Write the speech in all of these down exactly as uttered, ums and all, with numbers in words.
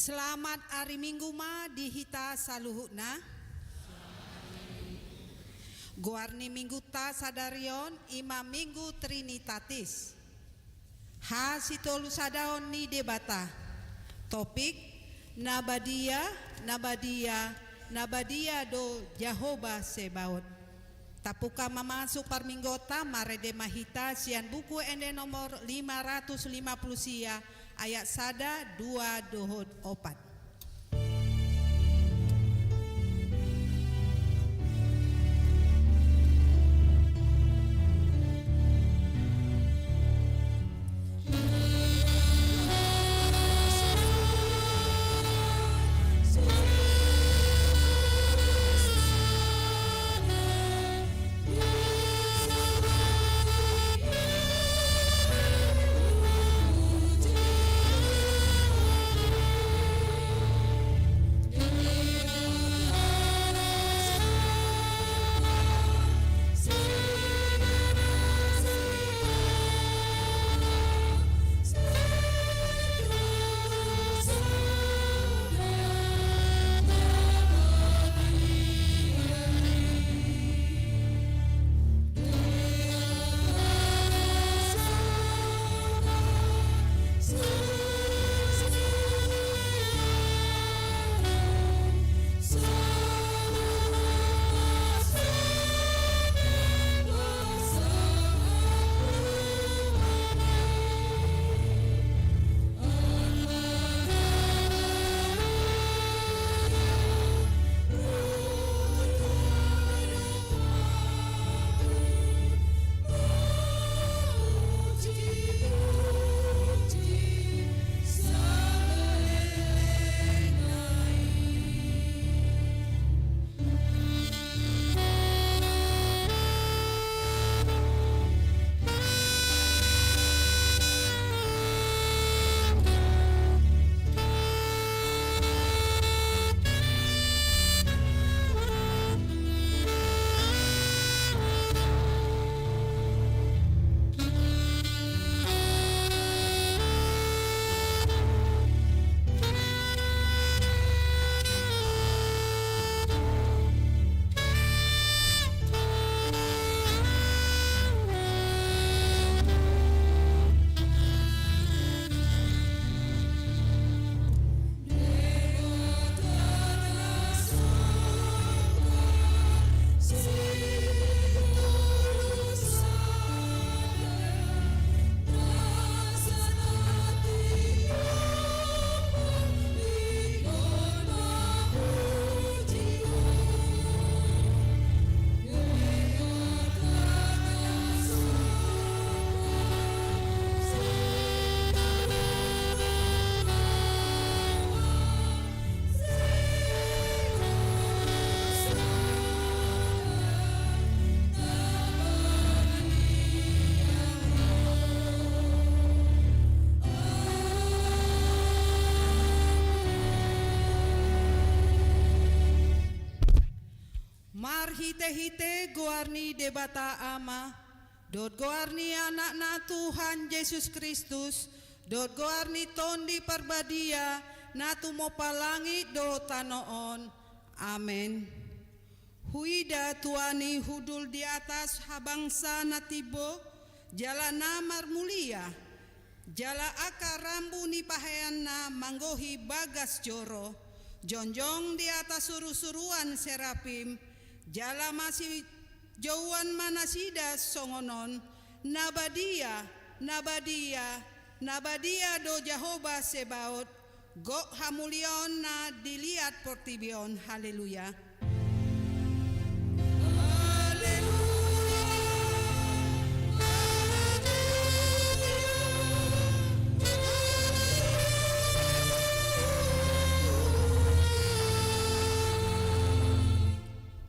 Selamat ari Minggu ma di hita saluhutna. Goar ni Minggunta sadari on i ma Minggu Trinitatis. Hasitolusadaon ni Debata. Topik: Na badia, na badia, na badia do Jahowa Sebaot. Tapungka mamasuki parmingguonta, marende ma hita sian Buku Ende nomor lima ratus lima puluh sia, ayat sada, dua dohot opat. Marhitehite goar ni Debata Ama, dohot goar ni Anakna Tuhan Jesus Kristus, dohot goar ni Tondi Parbadia, na tumompa langit dohot tano on. Amen. Huida tua ni hundul di atas habangsa na timbo, jala na marmulia, jala angka rambu ni paheanna manggohi bagas joro, jongjong di atas surusuruan serafim, jala masijouan ma nasida songon on: Na badia, na badia, na badia do Jahowa Sebaot, gok hamuliaonna di liat portibi on. Haleluya.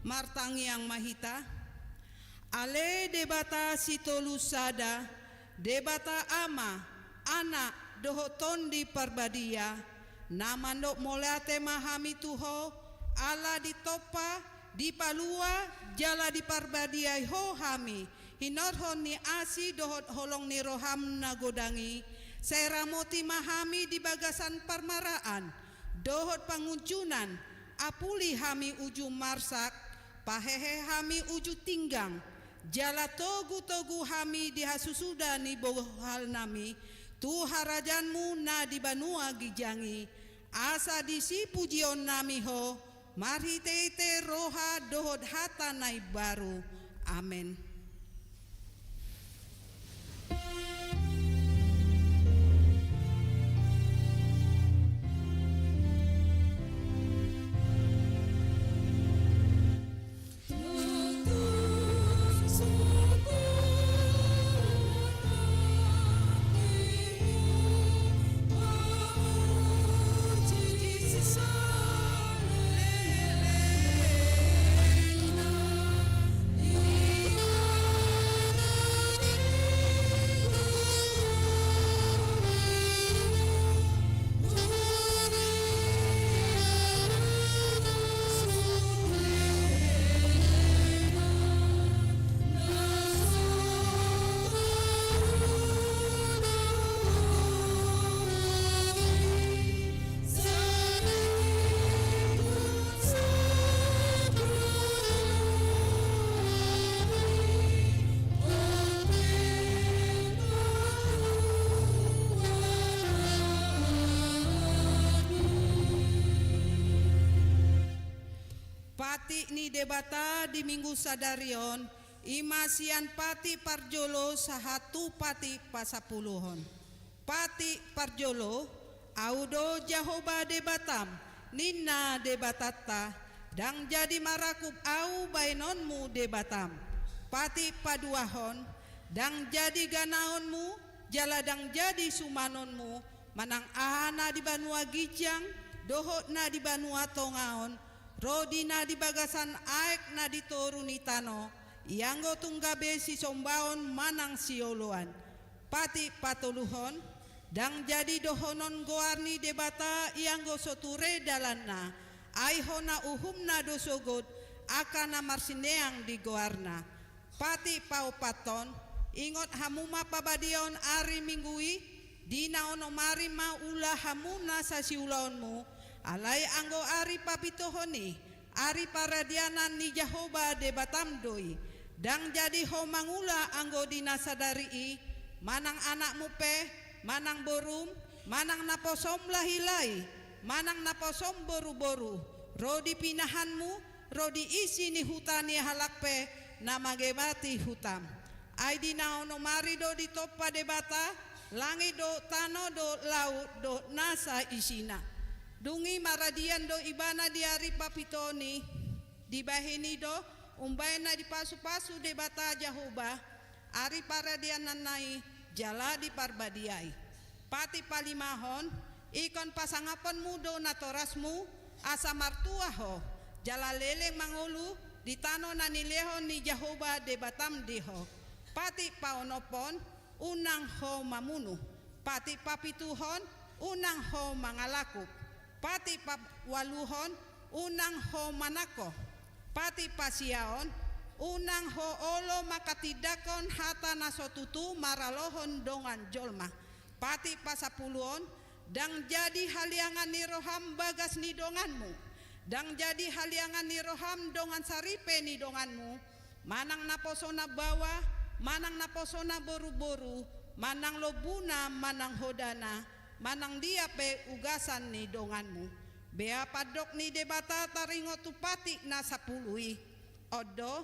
Martangiang ma hita. Ale Debata Sitolu Sada, Debata Ama, Anak, dohot Tondi Parbadia, na mandok mauliate ma hami tu Ho, ala ditompa, dipalua, jala diparbadiai Ho hami, hinorhon ni asi dohot holong ni roham na godang i, sai ramoti ma hami di bagasan parmaraan, dohot pangunjunan, apuli hami uju marsak, pahehe hami uju tinggang, jala togu-togu hami di hasusuda ni bohalnami, tu harajaanmu na di banua ginjang i, asa disi pujionnami ho, marhite-hite roha dohot hata na imbaru. Amen. Patik ni Debata di Minggu sadari on, i ma sian patik parjolo sahat tu patik pasampuluhon. Patik parjolo, Ahu do Jahowa Debatam, ninna Debatanta, ndang jadi marakup Ahu baenonmu Debatam. Patik paduahon, ndang jadi ganaonmu, jala ndang jadi sumanonmu, manang aha na di banua ginjang, dohot na di banua tonga on, ro di na di bagasan aek na di toru ni tano, ianggo tung gabe sisombaon manang sioloan. Patik patoluhon, ndang jadi dohonon goar ni Debata ianggo so ture dalanna, ai hona uhumna do sogot angka na marsineang di goarna. Patik paopathon, ingot hamu ma pabadiaon ari Minggu i, di na onom ari ma ula hamu nasa siulaonmu, alai anggo ari papituhon i, ari paradianan ni Jahowa Debatam do i. Ndang jadi ho mangula anggo di na sadari i, manang anakmu pe, manang borum, manang naposom lahi-lahi, manang naposom boru-boru, ro di pinahanmu, ro di isi ni huta ni halak pe na mangebati hutam. Ai di na onom ari do ditompa Debata langit dohot tano dohot laut dohot nasa isina. Dung i maradian do ibana di ari papituhon i, dibahen i do umbahen na dipasu-pasu Debata Jahowa ari paradiananna i jala diparbadiai. Patik palimahon, ingkon pasangaponmu do natorasmu, asa martua ho, jala leleng mangolu di tano na nilehon ni Jahowa Debatam di ho. Patik paonomhon, unang ho mamunu. Patik papituhon, unang ho mangalakup. Patik paualuhon, unang ho manangko. Patik pasiaon, unang ho olo manghatindanghon hata na so tutu maralohon dongan jolma. Patik pasampuluhon, ndang jadi haliangan ni roham bagas ni donganmu. Ndang jadi haliangan ni roham dongan saripe ni donganmu. Manang naposona baoa, manang naposona boru-boru, manang lombuna, manang hodana, manang dia pe ugasan ni donganmu. Bea pandok ni Debata taringot tu patik na sampulu i. On do,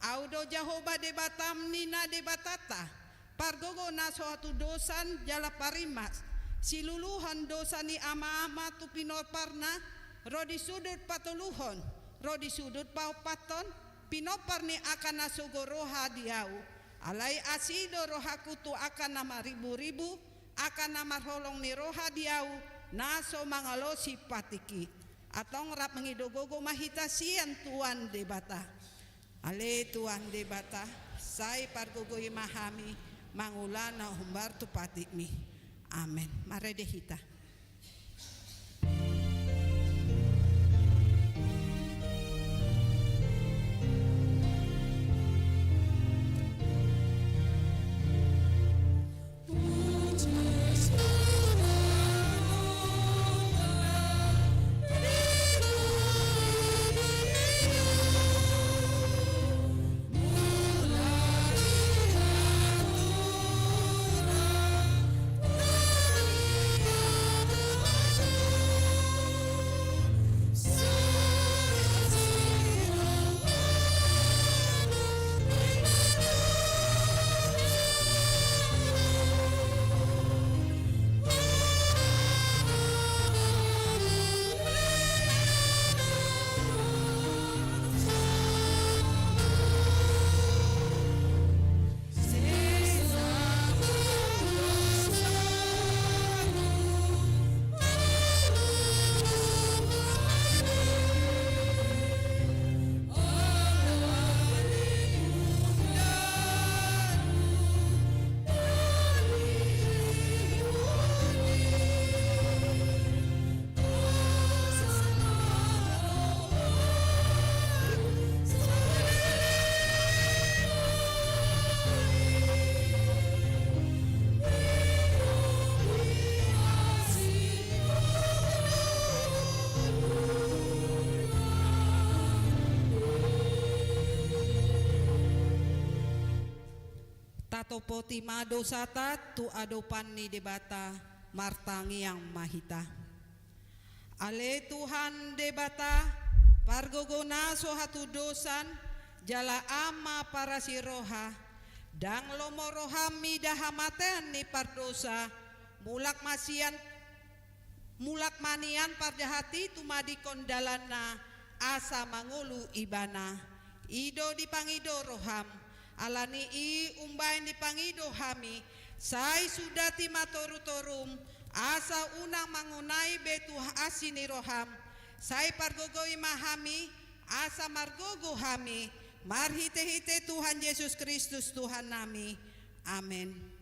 Ahu do Jahowa Debatam, ninna Debatanta, pargogo na so hatudosan jala parimas, siluluhon dosa ni ama-ama tu pinomparna, ro di sudut patoluhon, ro di sudut paompathon, pinompar ni angka na sogo roha di Ahu. Alai asi do rohangku tu angka na marribu-ribu, angka na marholong ni roha di Ahu, na so mangalosi patik i. Antong rap mangido gogo ma hita sian Tuhan Debata. Ale Tuhan Debata, sai pargogoi ma hami mangula na hombar tu patikmi. Amen. Marende hita. Topoti ma dosata tu adopan ni Debata, martangiang ma hita. Ale Tuhan Debata, pargogo na so hatudosan, jala Ama parasi roha, ndang lomo roham mida hamatean ni pardosa, mulak ma sian Mulak ma nian parjahat i tumadingkon dalanna, asa mangolu ibana. I do dipangido roham. Ala ni i umbahen dipangido hami, sai sudati ma torutorum, asa unang mangonai be tu asi ni roham. Sai pargogoi ma hami, asa margogo hami, marhitehite Tuhan Jesus Kristus Tuhannami. Amen.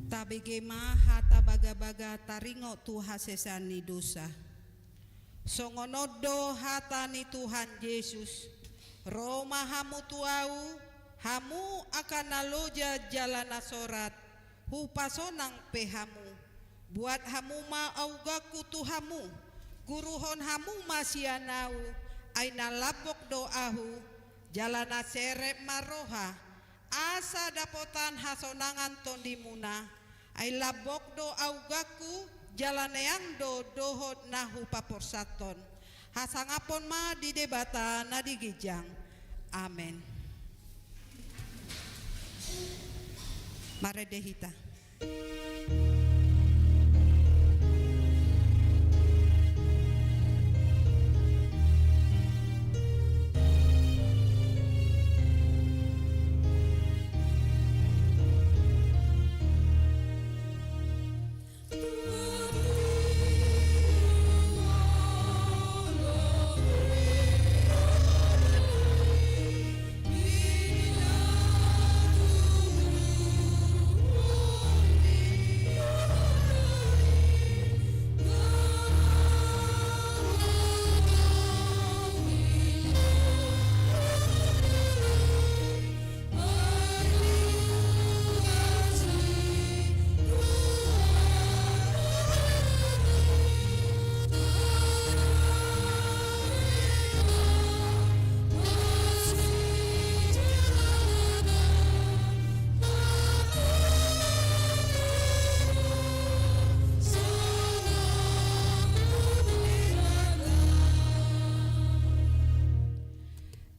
Tabege ma hata bagabaga taringot tu hasesaan ni dosa. Songon on do hata ni Tuhan Jesus, ro ma hamu tu Ahu, hamu angka na loja jala na sorat, hupasonang pe hamu. Buat hamu ma auganku tu hamu, guruhon hamu ma sian Ahu, ai na lambok do Ahu, jala na serep ma roha, asa dapotan hasonangan tondimuna. Ai lambok do auganku, jala neang do dohot na hupaporsathon. Hasangaphon ma di Debata na di ginjang. Amen. Marende hita.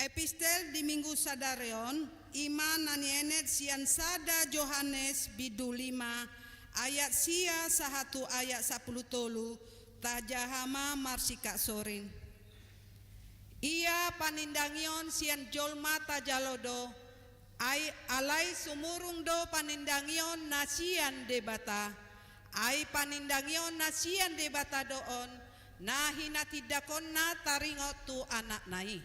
Epistel di Minggu sadari on, i ma na nienet sian sada Johannes bindu lima ayat sia sahat tu ayat sampulu tolu. Tajaha ma marsikap sorin. Ia panindangion sian jolma tajalo do, ai alai sumurung do panindangion na sian Debata. Ai panindangion na sian Debata do on, na hinatindangonna taringot tu Anakna i.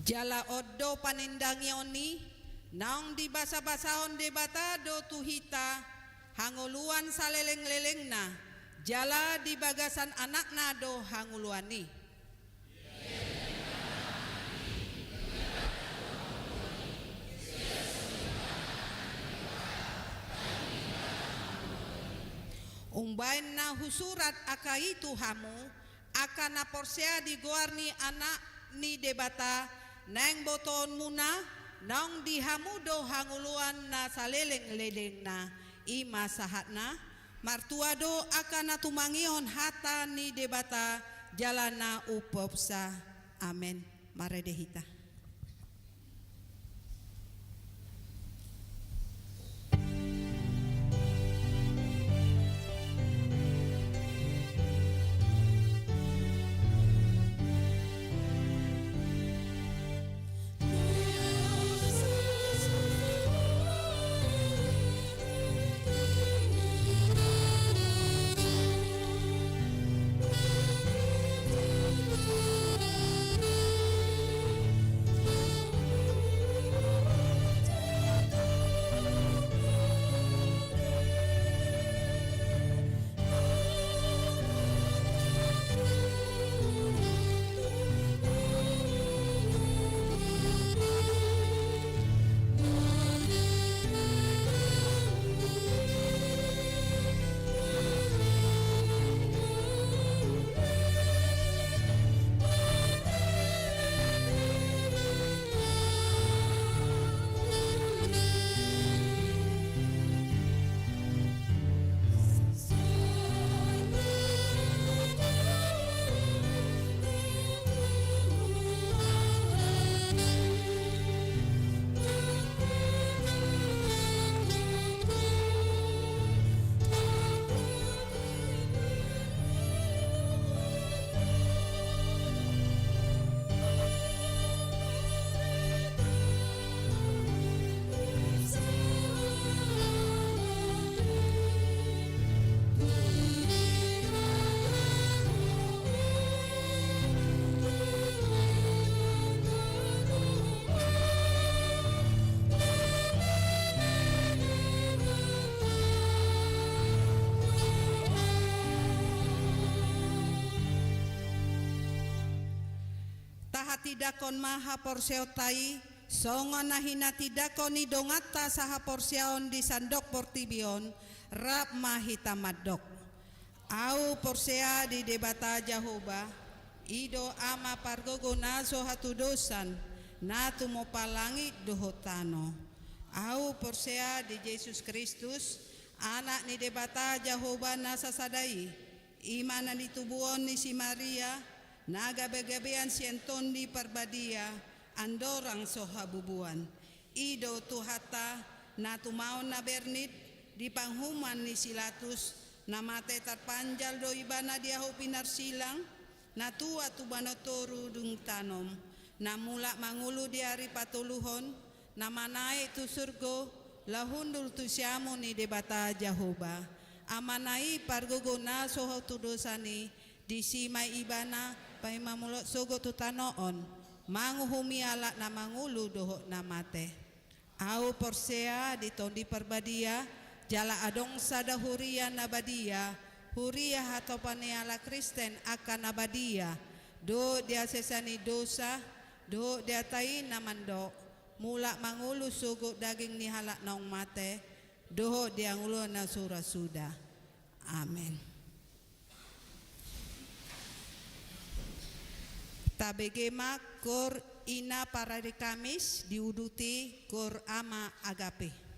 Jala on do panindangion i, naung dibasabasahon Debata do tu hita hangoluan salelenglelengna, jala di bagasan Anakna do hangoluan i. Umbaen na husurat angka i tu hamu, angka na porsea di goar ni Anak ni Debata, naeng botoonmuna, naung di hamu do hangoluan na saleleng-lelengna. I ma sahatna. Martua do angka na tumangihon hata ni Debata jala na umpeopsa. Amen. Marende hita. Tahatindangkon ma haporseaonta i, songon na hinatindangkon ni donganta sahaporseaon di sandok portibi on, rap ma hita mandok. Ahu porsea di Debata Jahowa, i do Ama pargogo na so hatudosan, na tumompa langit dohot tano. Ahu porsea di Jesus Kristus, Anak ni Debata Jahowa na sasada i, i ma na nitubuhon ni si Maria, na gabegabean sian Tondi Parbadia, andorang so habubuan. I do Tuhanta, na tumaon na bernit, di panguhuman ni si Latus, na mate tarpanjal do ibana di ahu pinarsilang, na tuat tu banua toru dung tanom, na mulak mangolu di ari patoluhon, na manaek tu surgo, laho hundul tu siamun ni Debata Jahowa. Amana i pargogo na so hatudosan i, disi ma ibana, paima mulak sogot tu tano on, manguhumi halak na mangolu dohot na mate. Ahu porsea di Tondi Parbadia, jala adong sada huria na badia, huria hatopan ni halak Kristen angka na badia, dohot di hasesaan ni dosa, dohot di hata i na mandok, mulak mangolu sogot daging ni halak naung mate, dohot di hangoluan na so ra suda. Amen. Tabege ma Koor Ina Parari Kamis, diuduti Koor Ama Agape.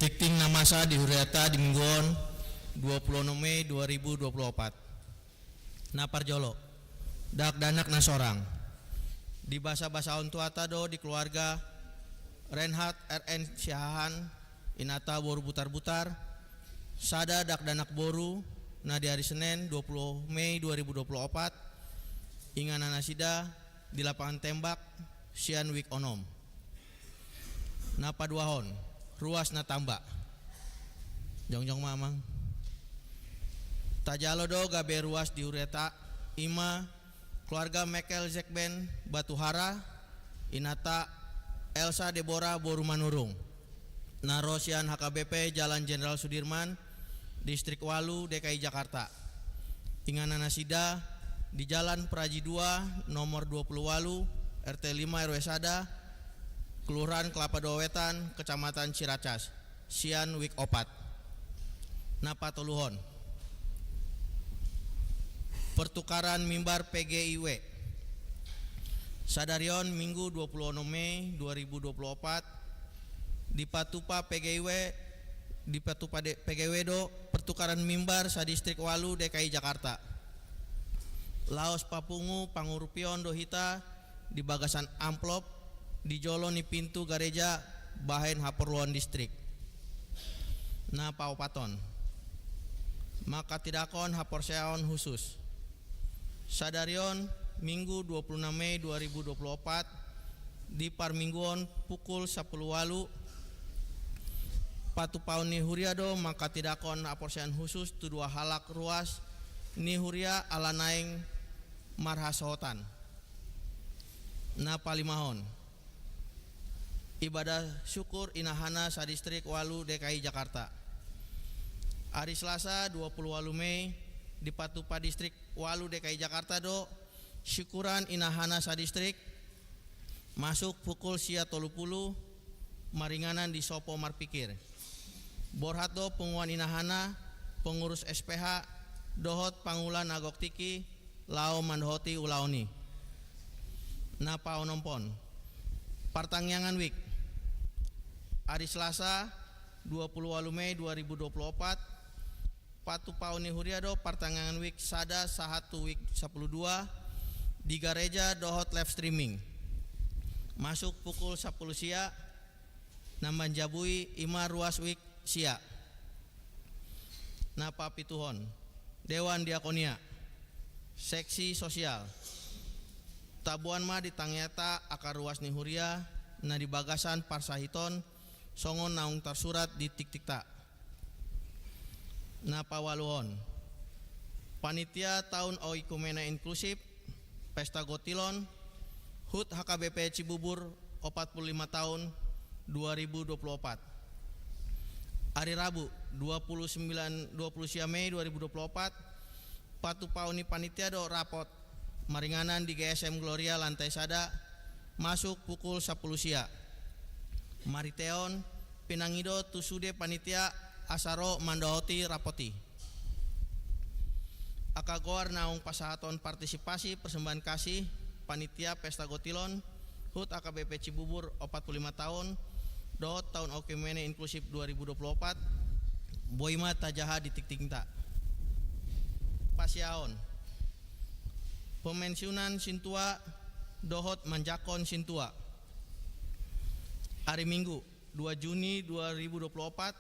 Tingting na masa di huriata di minggu on, dua puluh onom Mei dua ribu dua puluh opat. Na parjolo, dakdanak na sorang. Dibasabasahon tu hata do di keluarga Reinhard R N Siahaan, inanta boru Butarbutar, sada dakdanak boru na di ari Senen dua puluh Mei dua ribu dua puluh opat, inganan nasida di lapangan tembak sian wik onom. Na paduahon, ruas na tamba. Jongjong ma amang. Tajalo do gabe ruas di huriata, ima keluarga Michael Zekben Batuhara, inanta Elsa Deborah boru Manurung, na ro sian H K B P Jalan Jenderal Sudirman, Distrik ualu D K I Jakarta. Inganan nasida di Jalan Praji dua, nomor dua puluh ualu, R T lima R W sada, Kelurahan Kelapa Dua Wetan, Kecamatan Ciracas, sian wik opat. Na patoluhon, pertukaran mimbar P G I W. Sadari on Minggu dua puluh onom Mei dua ribu dua puluh opat, dipatupa P G I W, dipatupa de-, P G I W do pertukaran mimbar sadistrik ualu D K I Jakarta. Laos papungu pangurupion do hita di bagasan amplop di jolo ni pintu gareja bahen haporluan distrik. Na paopathon, mangkatindangkon haporseaon husus. Sadari on, Minggu dua puluh enam Mei dua ribu dua puluh opat, di parmingguon pukul sampulu ualu, patupaon ni huria do mangkatindangkon haporseaon husus tu dua halak ruas ni huria ala naeng marhasohotan. Na palimahon, ibadah syukur inahana sadistrik ualu D K I Jakarta. Ari Selasa dua puluh ualu Mei, dipatupa Distrik ualu D K I Jakarta do syukuran inahana sadistrik, masuk pukul sia tolu pulu, maringanan di sopo marpikir. Borhat do punguan inahana, pengurus S P H, dohot pangula na gok tingki, laho mandohoti ulaon i. Na paonomhon, partangiangan wik. Ari Selasa dua puluh ualu Mei dua ribu dua puluh opat, patupaon ni huria do partangiangan wik sada sahat tu wik sampulu dua di gareja dohot live streaming. Masuk pukul sampulu sia, na manjabui ima ruas wik sia. Na papituhon, Dewan Diakonia, seksi sosial. Taboan ma di tangiangta angka ruas ni huria na di bagasan parsahiton songon naung tarsurat di tingtingta. Na paualuhon, panitia taon oikumene inklusif, Pesta Gotilon, HUT H K B P Cibubur, opat pulu lima taon, dua ribu dua pulu opat. Ari Rabu, dua pulu sembilan, dua pulu sia Mei dua ribu dua pulu opat, patupaon ni panitia do rapot maringanan di G S M Gloria lantai sada, masuk pukul sampulu sia. Marhite on, pinangido tu sude panitia asa ro mandohoti rapot i. Angka goar naung pasahaton partisipasi persembahan kasih panitia Pesta Gotilon, HUT H K B P Cibubur opat pulu lima taon, dohot taon oikumene inklusif dua ribu dua pulu opat, boi ma tajaha di tingtingta. Pasiaon, pemensiunan sintua dohot manjangkon sintua. Ari Minggu, dua Juni dua ribu dua pulu opat,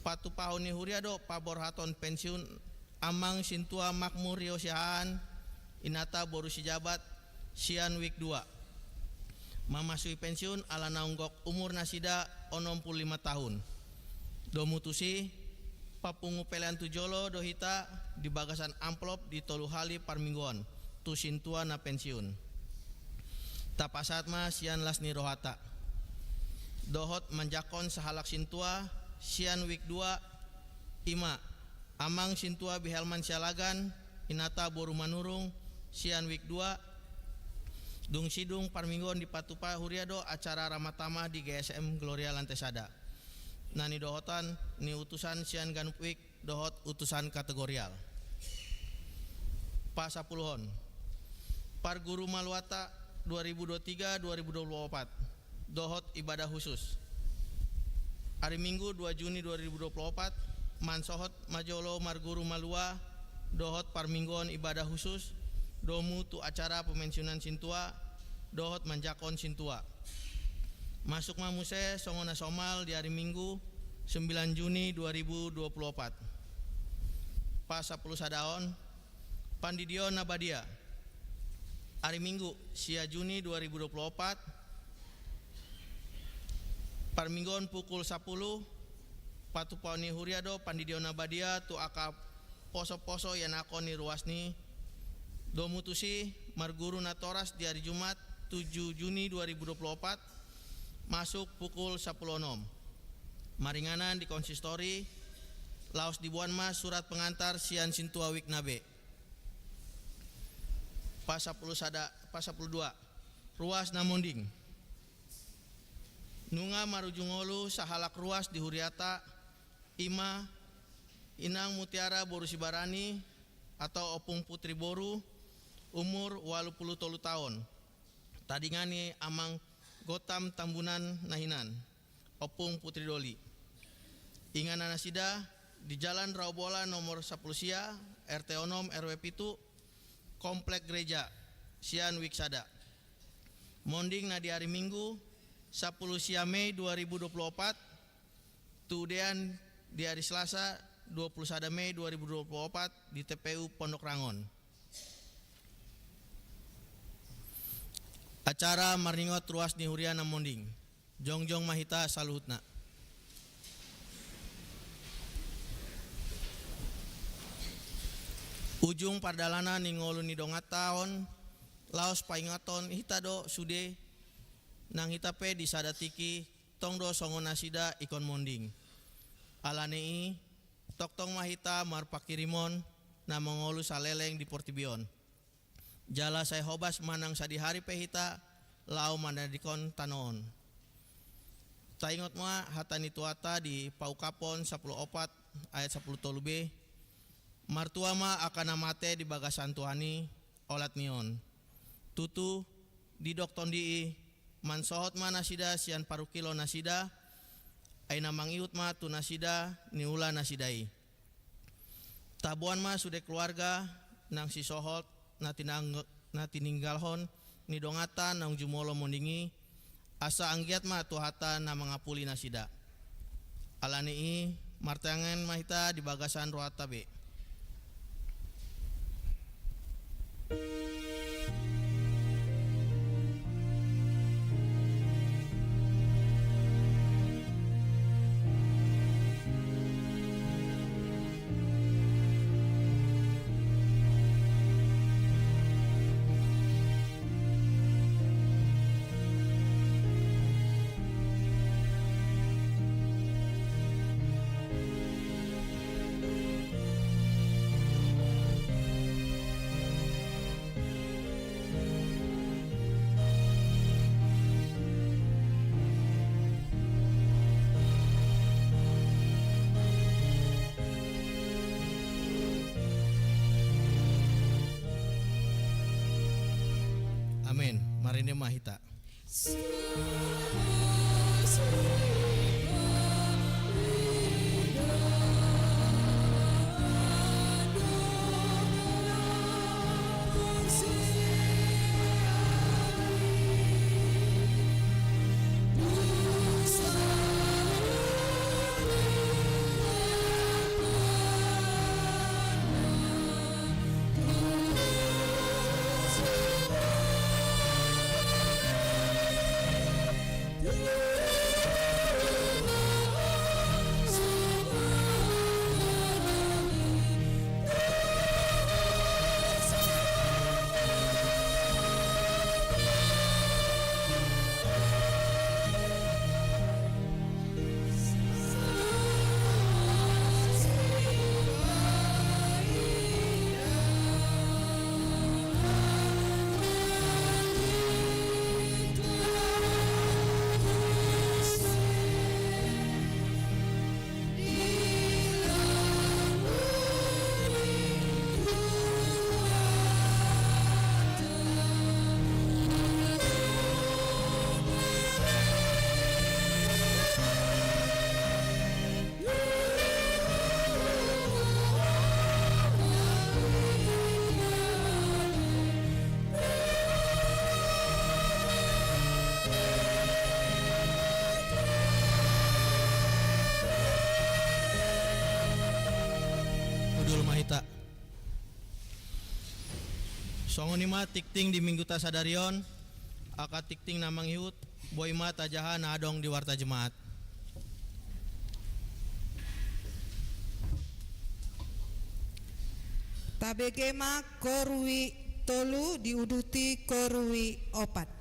patupaon ni huria do paborhaton pensiun Amang Sintua Makmur Rio Siahaan, inanta boru Sijabat, sian wik dua. Mamasui pensiun ala naung gok umur nasida onom pulu lima taon. Domu tusi, papungu pelean tu jolo do hita di bagasan amplop di tolu hali parmingguon tu sintua na pensiun. Tapasahat ma sian las ni rohata. Dohot manjangkon sahalak sintua sian wik dua, ima Amang Sintua Bihelman Sialagan, inanta boru Manurung, sian wik dua, dung sidung parmingguon dipatupa huria do acara ramah tamah di G S M Gloria lantai sada. Na nidohotan ni utusan sian ganup wik dohot utusan kategorial. Pasampuluhon, parguru maluanta dua ribu dua puluh tiga dua ribu dua puluh opat, dohot ibadah khusus. Ari Minggu dua Juni dua ribu dua puluh opat, mansohot ma jolo marguru malua dohot parmingguon ibadah khusus domu tu acara pemensiunan sintua dohot manjangkon sintua. Masuk ma muse songon na somal di ari Minggu sembilan Juni dua ribu dua puluh opat. Pasapuluh sadaon, Pandidion na badia. Ari Minggu, sia Juni dua ribu dua puluh opat, parmingguon pukul sapuluh, patupaon ni huria do pandidion na badia tu angka poso-poso ianakhon ni ruas ni. Domu tusi, marguru natoras di ari Jumat, tujuh Juni dua ribu dua puluh opat, masuk pukul sapuluh onom. Maringanan di konsistori, laos diboan ma surat pengantar sian sintua wijk na be. Pasapuluh sada, pasapuluh dua. Ruas na monding. Nunga marujung ngolu sahalak ruas di huriata, i ma Inang Mutiara boru Sibarani atau Ompung Putri boru, umur ualu puluh tolu taon. Tadingan ni Amang Gottam Tambunan na hinan, Ompung Putri Doli. Inganan nasida di Jalan Raubola nomor sapuluh sia, R T onom, R W pitu, Komplek Gereja, sian wijk sada. Monding na di ari Minggu, sapuluh sia Mei dua ribu dua puluh opat, tu udean di ari Selasa, dua puluh sada Mei dua ribu dua puluh opat, di T P U Pondok Rangon. Acara marningot ruas ni huria na monding. Jongjong ma hita saluhutna. Ujung pardalanan ni ngolu ni donganta on, laos paingothon hita do sude, nang hita pe di sada tingki, tong do songon nasida ingkon monding. Alani i, tongtong ma hita marpanghirimon na mangolu saleleng di portibi on. Jala sai hobas manang sadihari pe hita laho manadingkon tano on. Taingot ma hata ni Tuhanta di Paungkapon sapuluh opat ayat sapuluh tolu B, martua ma angka na mate di bagasan Tuhan i, olat ni on. Tutu, didok Tondi i, mansohot ma nasida sian parungkilon nasida, ai na mangihut ma tu nasida niula nasida i. Taboan ma sude keluarga nang sisohot na tinang-, na tininggalhon ni donganta naung jumolo monding i, asa anggiat ma Tuhanta na mangapuli nasida. Alani i, martangiang ma hita di bagasan rohanta be. Amen. Marende ma hita. Songon i ma tingting di Mingguta sadari on, angka tingting na mangihut, boi ma tajaha na adong di Warta Jemaat. Tabege ma korui tolu diuduti korui opat.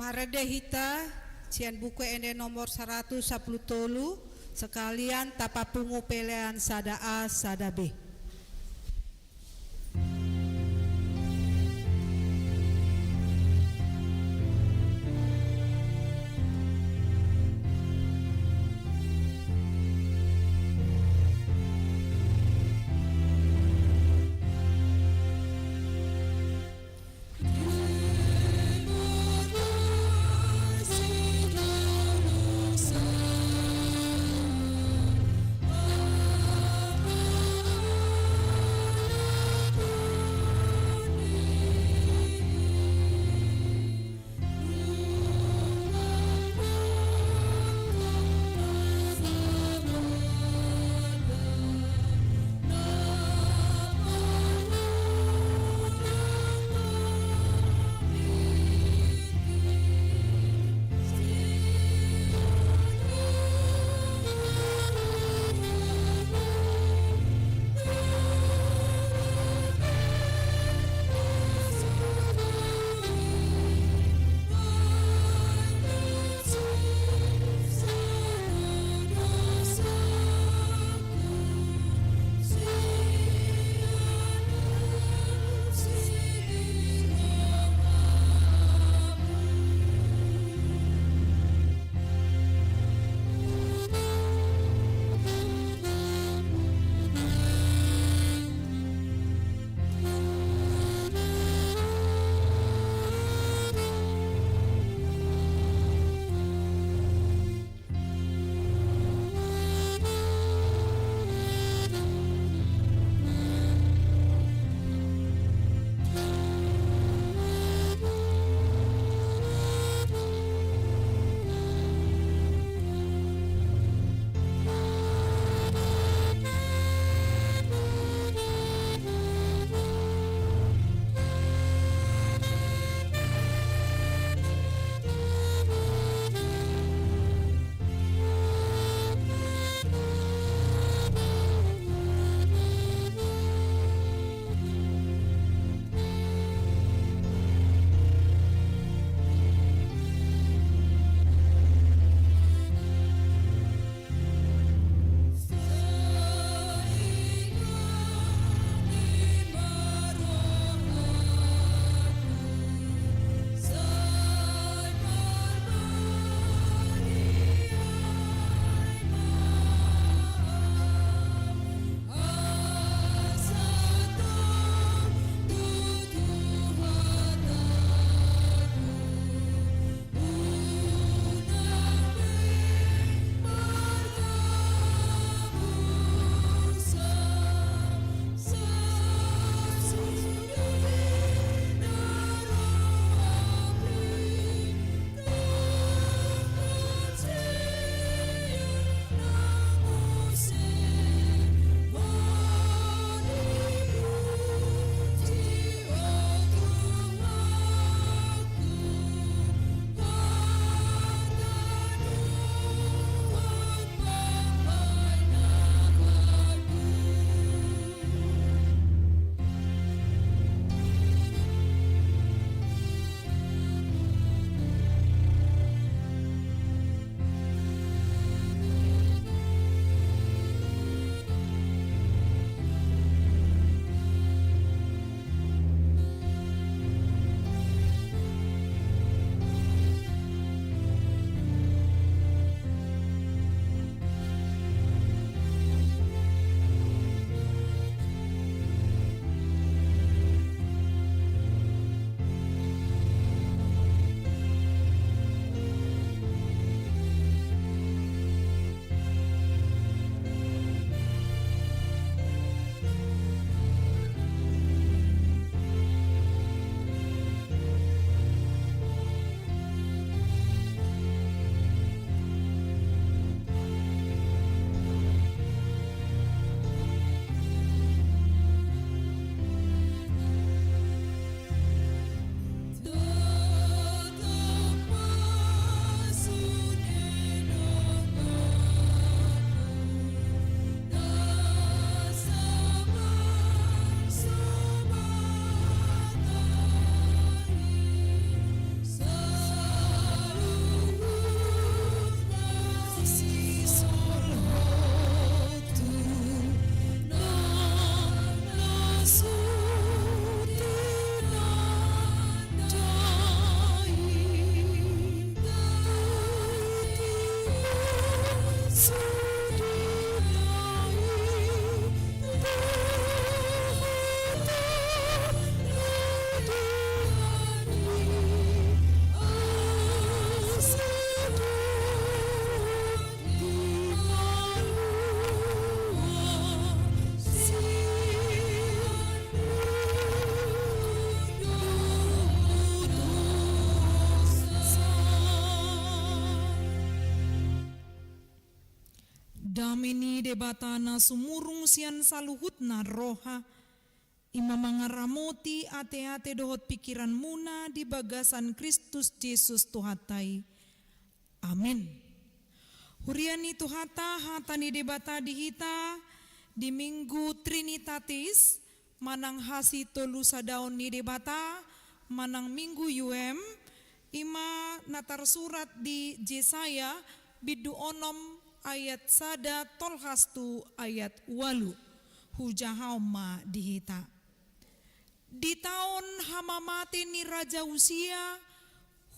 Marende hita sian Buku Ende nomor saratus sampulu tolu, sekalian tapapungu pelean sada A sada B. Dame ni Debata na sumurung sian saluhutna roha, i ma mangaramoti ateate dohot pingkiranmuna di bagasan Kristus Jesus Tuhanta i. Amin. Huria ni Tuhanta, hata ni Debata di hita di Minggu Trinitatis, manang hasitolusadaon ni Debata, manang Minggu Yuem, i ma na tarsurat di Jesaya bindu onom ayat sada tolhas tu ayat ualu. Hujahaon ma di hita. Di taon hamamate ni Raja Usia,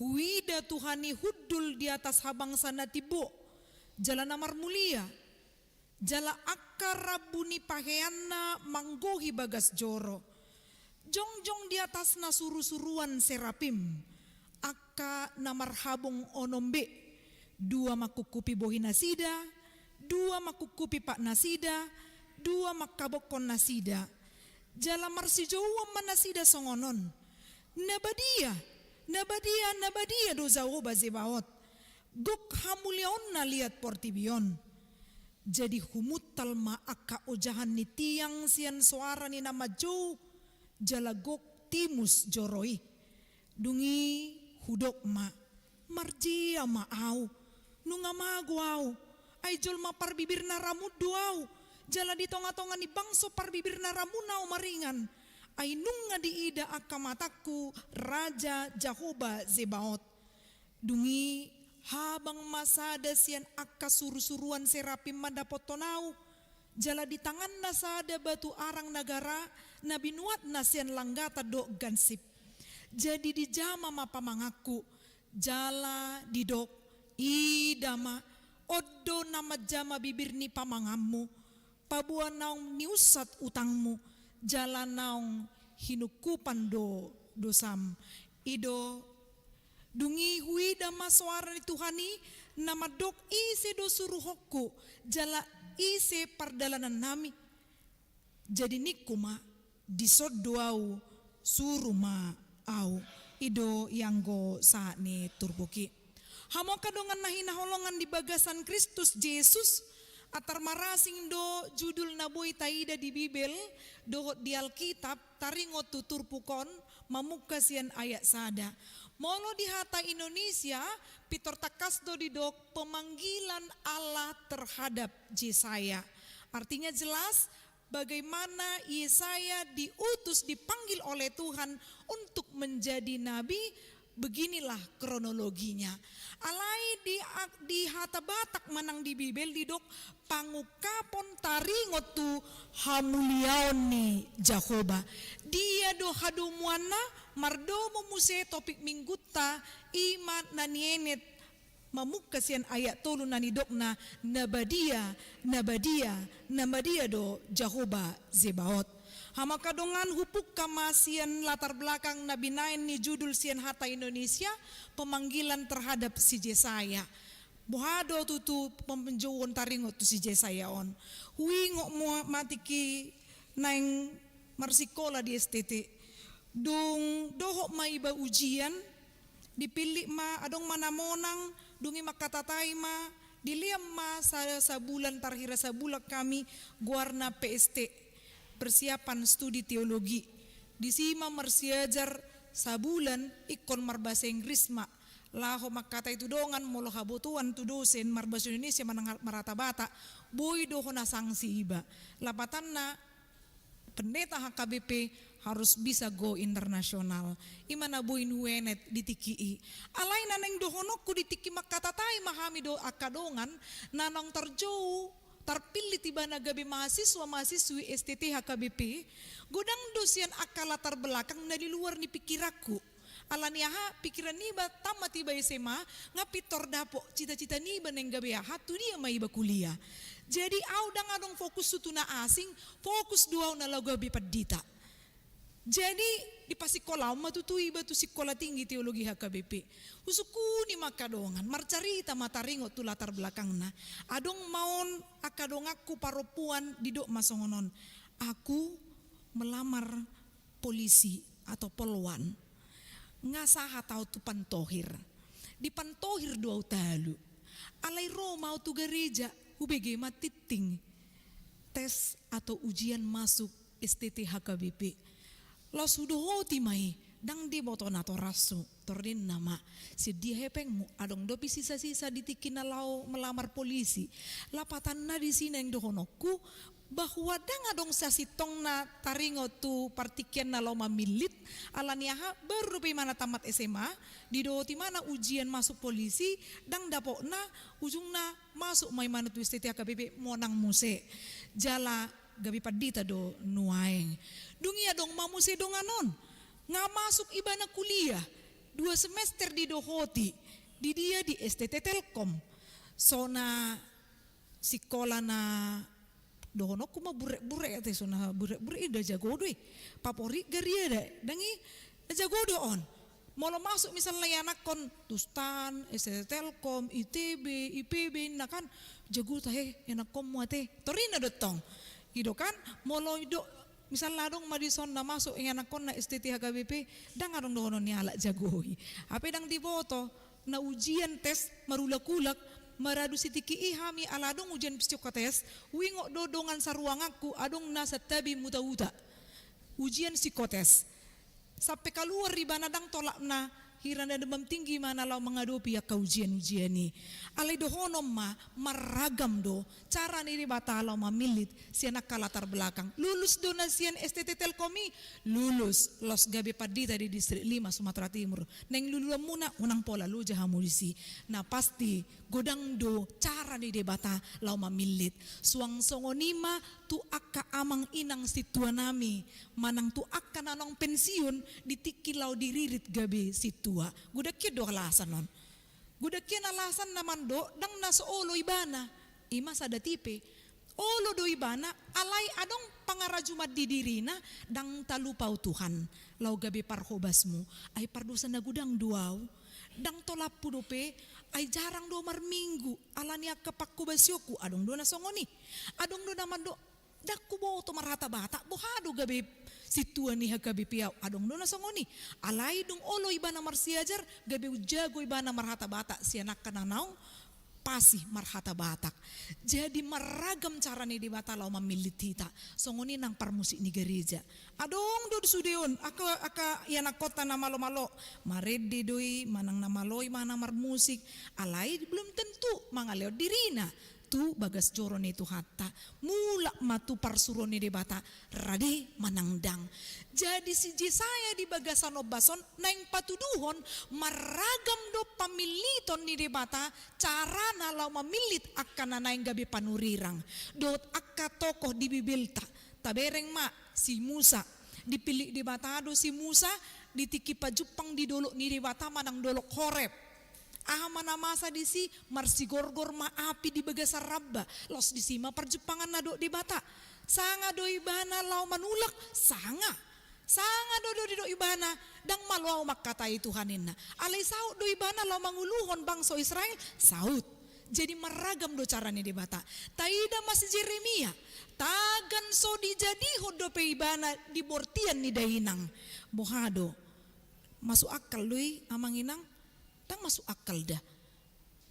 huida Tuhan i hundul di atas habangsa na timbo, jala na marmulia, jala angka rambu ni paheanna manggohi bagas joro. Jongjong di atasna surusuruan serapim, angka na marhabong onom be, dua mangkupkupi bohi nasida, dua mangkupkupi pat nasida, dua manghabokkon nasida. Jala marsijouon ma nasida songon on: Na badia, na badia, na badia do Jahowa Zebaot, gok hamuliaonna liat portibi on. Jadi humuntal ma angka ojahan ni tiang sian soara ni na manjou, jala gok timus joro i. Dung i hudok ma: Marjea ma ahu, nunga mago ahu, ai jolma parbibir na ramun do ahu, jala di tongatonga ni bangso parbibir na ramun ahu maringan, ai nunga diida angka matangku Raja Jahowa Zebaot. Dung i habang ma sada sian angka surusuruan serapim mandapothon ahu, jala di tanganna sada batu arang na gara na binuatna sian langgatan dohot gansip. Jadi dijama ma pamanganku, jala didok: Ida ma, on do na manjama bibir ni pamanganmu, paboa naung niunsat utangmu, jala naung hinungkupan do dosam. I do. Dung i huida ma soara ni Tuhan i na mandok: Ise do suruhonku, jala ise pardalanannami? Jadi ningku ma: Dison do ahu, suru ma ahu. I do ianggo sahat ni turpuk i. Hamu angka dongan na hinaholongan di bagasan Kristus Jesus, antar marasing do judul na boi taida di Bibel dohot di Alkitab, taringot tu turpuk on, mamungka sian ayat sada. Molo di hata Indonesia, pintor tangkas do didok pemanggilan Allah terhadap Jesaya. Artinya jelas, bagaimana Yesaya diutus, dipanggil oleh Tuhan untuk menjadi nabi, beginilah kronologinya. Alai di, di hata Batak manang di Bibel didok pangungkapon taringot tu hamuliaon ni Jahowa. Dia do hadomuanna? Mardomu muse topik minggunta, i ma na nienet mamungka sian ayat tolu na nidokna: Na badia, na badia, na badia do Jahowa Zebaot. Hamu angka dongan, hupungka ma sian latar belakang na binaen ni judul sian hata Indonesia, pemanggilan terhadap si Jesaya. Boha do tutu pamanjouon taringot tu si Jesaya on? Huingot ma tingki naeng marsikola di S T T. Dung dohot ma iba ujian, dipillit ma, adong ma na monang, dung i mangkatatai ma, dilean ma sa-, sabulan, tarhira sabulan hami, goarna P S T, persiapan studi teologi. Disi ma marsiajar sabulan, ingkon marbahasa Inggris ma. Laho mangkatai tu dongan, molo habotoan tu dosen marbahasa Indonesia manang marhata Batak, boi do hona sangsi iba. Lapatanna, pendeta H K B P harus bisa go internasional. I ma na boi nuenet di tingki i. Alai na naeng dohononku, di tingki mangkatatai ma hami do angka dongan na naung tarjou, tarpillit ibana gabe mahasiswa mahasiswi S T T H K B P, godang do sian angka latar belakang na di luar ni pingkiranku. Alani aha? Pingkiran niba tamat iba S M A, nga pintor dapot cita-cita niba naeng gabe aha, tu dia ma iba kuliah. Jadi ahu ndang adong fokushu tu na asing, fokus do ahu na laho gabe pandita. Jadi dipasikola ma tutu iba tu Sikola Tinggi Teologi H K B P. Husungkuni ma angka dongan, marcarita ma taringot tu latar belakangna. Adong ma on angka donganku parompuan, didok ma songon on: Aku melamar polisi atau polwan. Nga sahat ahu tu pantohir. Di pantohir do ahu talu. Alai ro ma ahu tu gareja. Hubege ma tingting tes atau ujian masuk S T T H K B P. Laos hudohoti ma i, ndang diboto natorashu. Torninna ma, sian dia hepengmu? Adong dope sisa-sisa di tingki na laho melamar polisi? Lapatanna disi naeng dohononku, bahwa ndang adong sasintongna taringot tu partingkian na laho mamillit. Ala ni aha? Baru dope imana tamat S M A, didohoti imana ujian masuk polisi, ndang dapotna, ujungna masuk ma imana tu S T T H K B P, monang muse. Jala gabe pandita do nuaeng. Dung i adong ma muse dongan on, nga masuk ibana kuliah, dua semester didohoti. Di dia? Di S T T Telkom. So na sikola na dohononku ma burek-burek ate, so na burek-burek i, nda jago do i. Paporit gariada, ndang i, nda jago do on. Molo masuk misalna ianakhon tu Stan, S T T Telkom, I T B, I P B, inna kan, jago tahe ianakhonmu ate. Torina do tong. I do kan, molo i do, misalna adong ma dison na masuk ianakhonna S T T H K B P, ndang adong dohonon ni halak jago i. Hape ndang diboto, na ujian tes marulak-ulak, maradu sitingki i hami ala adong ujian psikotes, huingot do dongan saruanganku adong na santabi muta-uta. Ujian psikotes. Sampe kaluar ibana ndang tolapna, hira na demam tinggi ma na laho mangadopi angka ujian-ujian i. Alai dohonon ma, marragam do cara ni Debata laho mamillit sian angka latar belakang. Lulus do na sian S T T Telkom i? Lulus, laos gabe pandita di Distrik lima Sumatera Timur. Naeng luluanmuna, unang pola loja hamu disi. Na pasti, godang do cara ni Debata laho mamillit. Suang songon i ma tu angka amang inang sintuanami, manang tu angka na naung pensiun di tingki laho diririt gabe sintua. Godang hian do alasan on. Godang hian alasan na mandok ndang na so olo ibana, i ma sada tipe. Olo do ibana, alai adong pangarajuman di dirina, ndang talupa Ho Tuhan, laho gabe parhobasmu. Ai pardosa na godang do au. Ndang tolaphu dope, ai jarang do marminggu, ala ni angka panghobasionku, adong do na songon i. Adong do na mandok, ndang huboto marhata Batak, boha do gabe sintua ni H K B P au, adong do na songon i. Alai dung olo ibana marsiajar, gabe umjago ibana marhata Batak sian angka na naung fasih marhata Batak. Jadi marragam cara ni Debata laho mamillit hita. Songon i nang parmusik ni gareja. Adong do sude on, angka, angka ianakhonta na malo-malo. Marende do i, manang na malo i, manang marmusik. Alai belum tentu mangalehon dirina tu bagas joro ni Tuhanta. Mulak ma tu parsuruon ni Debata, rade manang ndang. Jadi si Jesaya di bagasan ombas on naeng patuduhon marragam do pamilliton ni Debata, carana laho mamillit angka na naeng gabe panurirang. Dohot angka tokoh di Bibelta, tabereng ma si Musa. Dipillit Debata do si Musa di tingki pajumpang di dolok ni Debata manang dolok Horeb. Aha ma na masa disi? Marsigorgor ma api di bagasan ramba, laos disi ma parjumpanganna dohot Debata. Sanga do ibana laho manulak? Sanga. Sanga do, do didok ibana, ndang malo au mangkatai Tuhan, ninna. Alai saut do ibana laho manguluhon bangso Israel? Saut. Jadi marragam do cara ni Debata. Taida ma si Jeremia, tagan so dijadihon dope ibana di bortian ni dainang. Boha do? Masuk akal do i, amang inang? Ndang masuk akal da.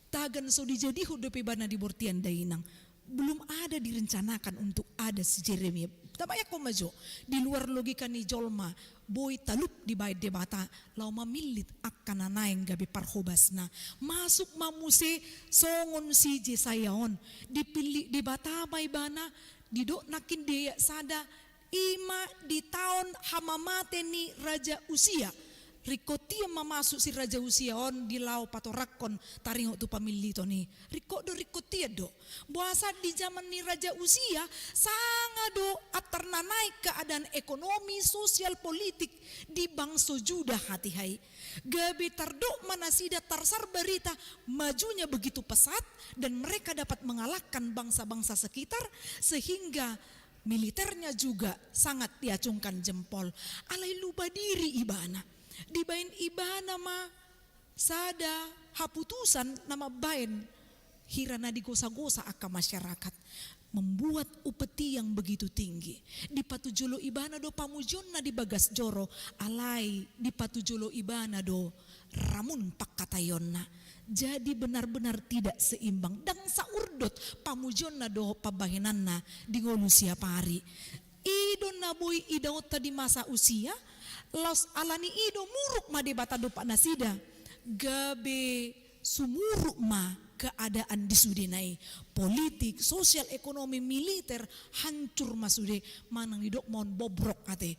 Tagan so dijadihon dope ibana di bortian dainang. Belum ada direncanakan untuk ada si Jeremia. Tabayangkon ma jo, di luar logika ni jolma, boi talup dibaen Debata laho mamillit angka na naeng gabe parhobasna. Masuk ma muse songon si Jesaya on. Dipillit Debata ma ibana, didok nangkin di ayat sada, i ma di taon hamamate ni Raja Usia. Ringkot hian ma masuk si Raja Usia on di laho patorangkon taringot tu pamilliton i. Ringkot do, ringkot hian do. Boasa di jaman ni Raja Usia, sanga do antar na naeng keadaan ekonomi, sosial, politik di bangso Juda hatiha i. Gabe tardok ma nasida, tarsar berita majunya begitu pesat dan mereka dapat mengalahkan bangsa-bangsa sekitar, sehingga militernya juga sangat diacungkan jempol. Alai lupa diri ibana. Dibaen ibana ma sada haputusan na mambaen hira na digosa-gosa angka masyarakat. Membuat upeti yang begitu tinggi. Dipatujolo ibana do pamujionna di bagas joro, alai dipatujolo ibana do ramun pangkataionna. Jadi benar-benar tidak seimbang. Ndang saurdot pamujionna dohot pambahenanna di ngolu siapari. I do na boi idaonta di masa Usia, laos alani i do muruk ma Debata dompak nasida. Gabe sumuruk ma keadaan di sudena i. Politik, sosial, ekonomi, militer, hancur ma sude, manang didok ma on bobrok ate.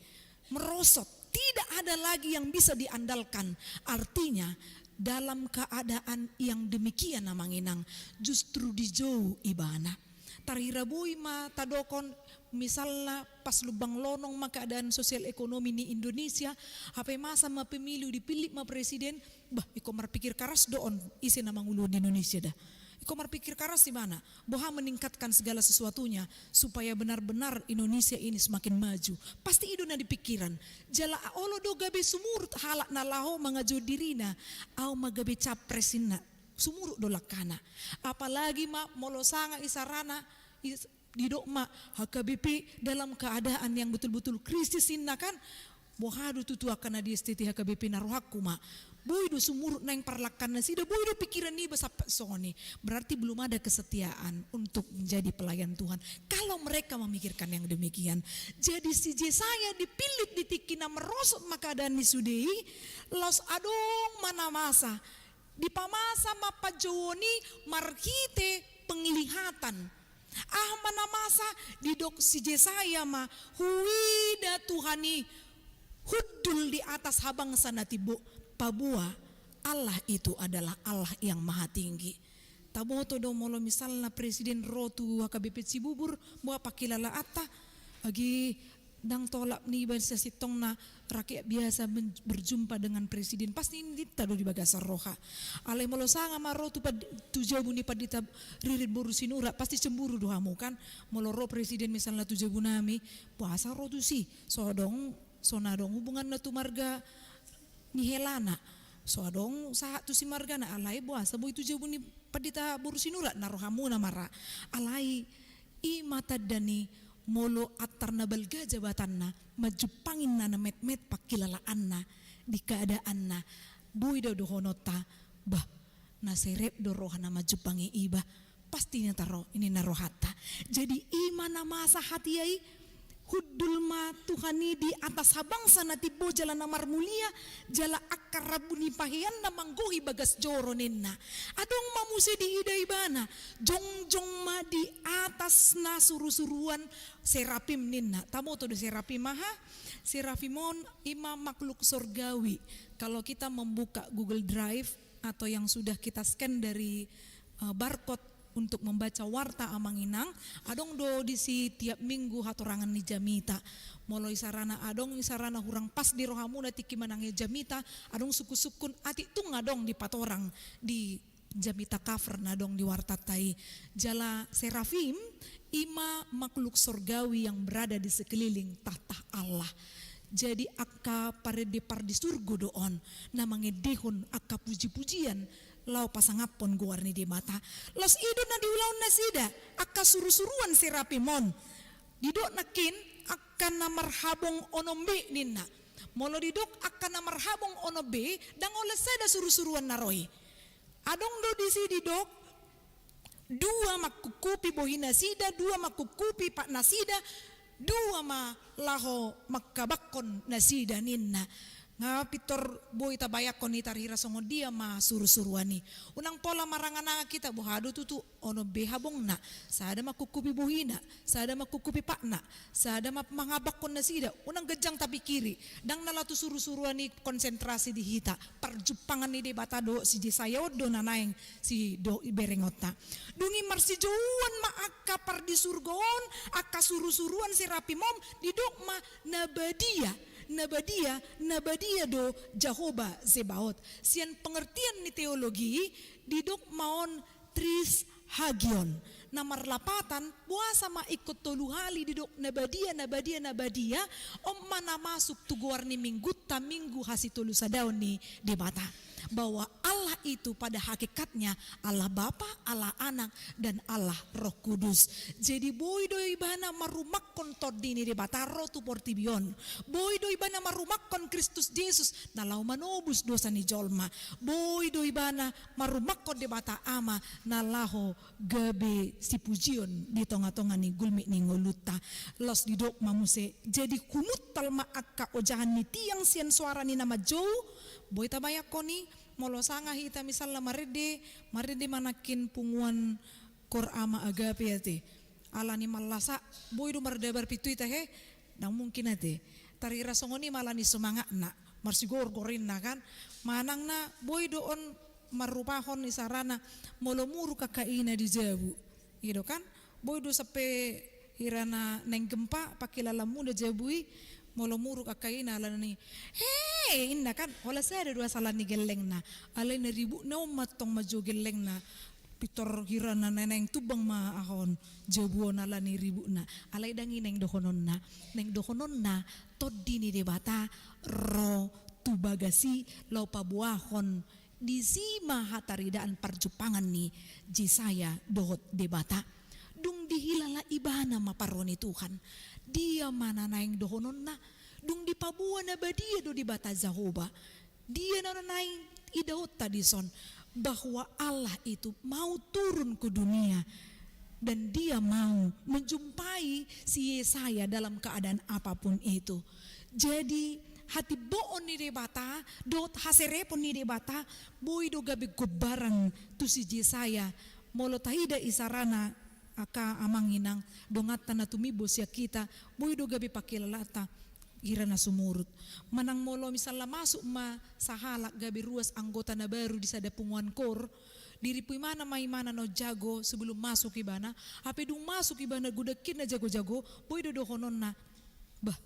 Merosot, tidak ada lagi yang bisa diandalkan. Artinya, dalam keadaan yang demikian, amang inang, justru dijou ibana. Tarhira boi ma tadokon, misalna pas lumbang lonong ma keadaan sosial ekonomi ni Indonesia, hape masa ma pemilu, dipillit ma presiden, bah, ingkon marpikir karas do on ise na manguluhon di Indonesia da. Ingkon marpikir karas ibana, boha meningkatkan segala sesuatunya supaya benar-benar Indonesia ini semakin maju. Pasti i do na di pikiran. Jala olo do gabe sumurut halak na laho mangajou dirina, au ma gabe capres inna. Sumurut do langkana. Apalagi ma molo sanga isarana, is-, didok ma H K B P dalam keadaan yang betul-betul krisis inna kan. Boha do tutu angka na di S T T H K B P na rohangku ma. Boi do sumurut naeng parlangkan nasida, boi do pikiran niba sampe songon i. Berarti belum ada kesetiaan untuk menjadi pelayan Tuhan. Kalau mereka memikirkan yang demikian. Jadi si Jesaya dipillit di tingki na merosot ma keadaan ni sude i, laos adong ma na masa. Dipamasa ma panjouon i marhite penglihatan. Aha ma na masa? Didok si Jesaya ma, huida Tuhan i hundul di atas habangsa na timbo, paboa Allah itu adalah Allah yang maha tinggi. Taboto do molo misalna presiden ro tu H K B P Cibubur, boha pangkilalaanta, agi ndang tolap niba sasintongna rakyat biasa men-, berjumpa dengan presiden, pasti ninta do di bagasan roha. Alai molo sanga ma ro tu pad-, tu jabu ni Pandita Ririn boru Sinurat, pasti cemburu do hamu kan. Molo ro presiden misalna tu jabu nami, boasa ro tusi, so adong, so na adong hubunganna tu marga ni helana. So adong sahat tusi margana, alai boasa boi tu jabu ni Pandita boru Sinurat na rohamuna ma ra. Alai i ma tanda ni molo antar na balga jabatanna, manjumpangi na metmet pangkilalaanna di keadaanna, boi do dohononta, bah, na serep do roha na manjumpangi i bah, pasti ninta ro, ninna rohanta. Jadi i ma na masa hatiha i, hundul ma Tuhan i di atas habangsa na timbo jala na marmulia, jala angka rambu ni paheanna manggohi bagas joro ninna. Adong ma muse diida ibana, jongjong ma di atasna surusuruan serafim ninna. Taboto do serafim aha? Serafim on i ma makhluk sorgawi. Kalau kita membuka Google Drive atau yang sudah kita scan dari, eh, barcode untuk membaca warta, amang inang, adong do disi tiap minggu hatorangan ni jamita. Molo isarana adong, isarana hurang pas di rohamuna tingki manangihon jamita, adong sungkunsungkun atik tung adong dipatorang di jamita cover na adong di wartanta i. Jala serafim i ma makhluk sorgawi yang berada di sekeliling tahta Allah. Jadi angka parende pardisurgo do on na mangendehon angka pujipujian laho pasangaphon goar ni Debata. Laos i do na diulahon nasida, angka surusuruan serafim on. Didok nangkin angka na marhabong onom be ninna. Molo didok angka na marhabong onom be, ndang holan sada surusuruan na ro i. Adong do disi didok, dua mangkuphupi bohi nasida, dua mangkuphupi pat nasida, dua ma laho manghabanghon nasida ninna. Nga pintor boi tabayangkon i tarhira songon dia ma surusuruan i. Unang pola maranganangan hita, boha do tutu, onom be habongna, sada mangkuphupi bohina, sada mangkuphupi patna, sada ma manghabanghon nasida. Unang ganjang tapikiri, ndang na laho tu surusuruan i konsentrasi di hita. Parjumpangan ni Debata dohot si Jesaya on do na naeng sidok iberengonta. Dung i marsijouan ma angka pardisurgo on, angka surusuruan serafim on, didok ma na badia, na badia, na badia do Jahowa Zebaot. Sian pengertian ni teologi, didok ma on tris hagion. Na marlapatan, boasa ma ingkon tolu hali didok na badia, na badia, na badia, on ma na masuk tu goar ni minggunta, minggu hasitolusadaon ni Debata. bahwa Allah itu pada hakikatnya Allah Bapa, Allah Anak, dan Allah Roh Kudus. Jadi boi do ibana marumakhon Tondi ni Debata ro tu portibi on. Boi do ibana marumakhon Kristus Jesus na laho manobus dosa ni jolma. Boi do ibana marumakhon Debata Ama na laho gabe sipujion di tonga-tonga ni gulmit ni ngolunta. Laos didok ma muse, jadi humuntal ma angka ojahan ni tiang sian soara ni na manjou. Boi tabayangkon i, molo sanga hita misalna marende, marende ma nangkin punguan Koor Ama Agape ate. Ala ni mallasa, boi do mardabar pintu hita he, ndang mungkin ate. Tarhira songon i ma ala ni semangatna, marsigorgor inna kan. Manang na boi do on marrupahon isarana, molo muruk angka ina di jabu. I do kan, boi do sampe hira na naeng gempa, pangkilalaan muna jabu i, molo muruk angka ina ala ni, he, inna kan, holan sada do asal ni gellengna, alai na ributna on ma tong manjou gellengna, pintor hira na naeng tumbang ma aha on, jabu on ala ni ributna, alai ndang i naeng dohononna, naeng dohononna, Tondi ni Debata, ro tu bagas i, laho paboahon, disi ma hataridaan parjumpangan ni Jesaya dohot Debata. Dung dihilala ibana ma parro ni Tuhan. Dia ma na naeng dohononna, dung dipaboa na badia do Debata Jahowa. Dia na naeng idaonta dison, bahwa Allah itu mau turun ke dunia dan dia mau menjumpai si Yesaya dalam keadaan apapun itu. Jadi, hatimboon ni Debata dohot haserepon ni Debata boi do gabe gombaran tu si Jesaya. Molo taida isarana, angka amang inang, donganta na tumimbo sian hita, boi do gabe pangkilalaanta hira na sumurut. Manang molo misalna masuk ma sahalak gabe ruas anggota na baru di sada punguan koor, diripu ibana ma ibana na jago sebelum masuk ibana, hape dung masuk ibana godang ninna jago-jago, boi do dohononna, bah,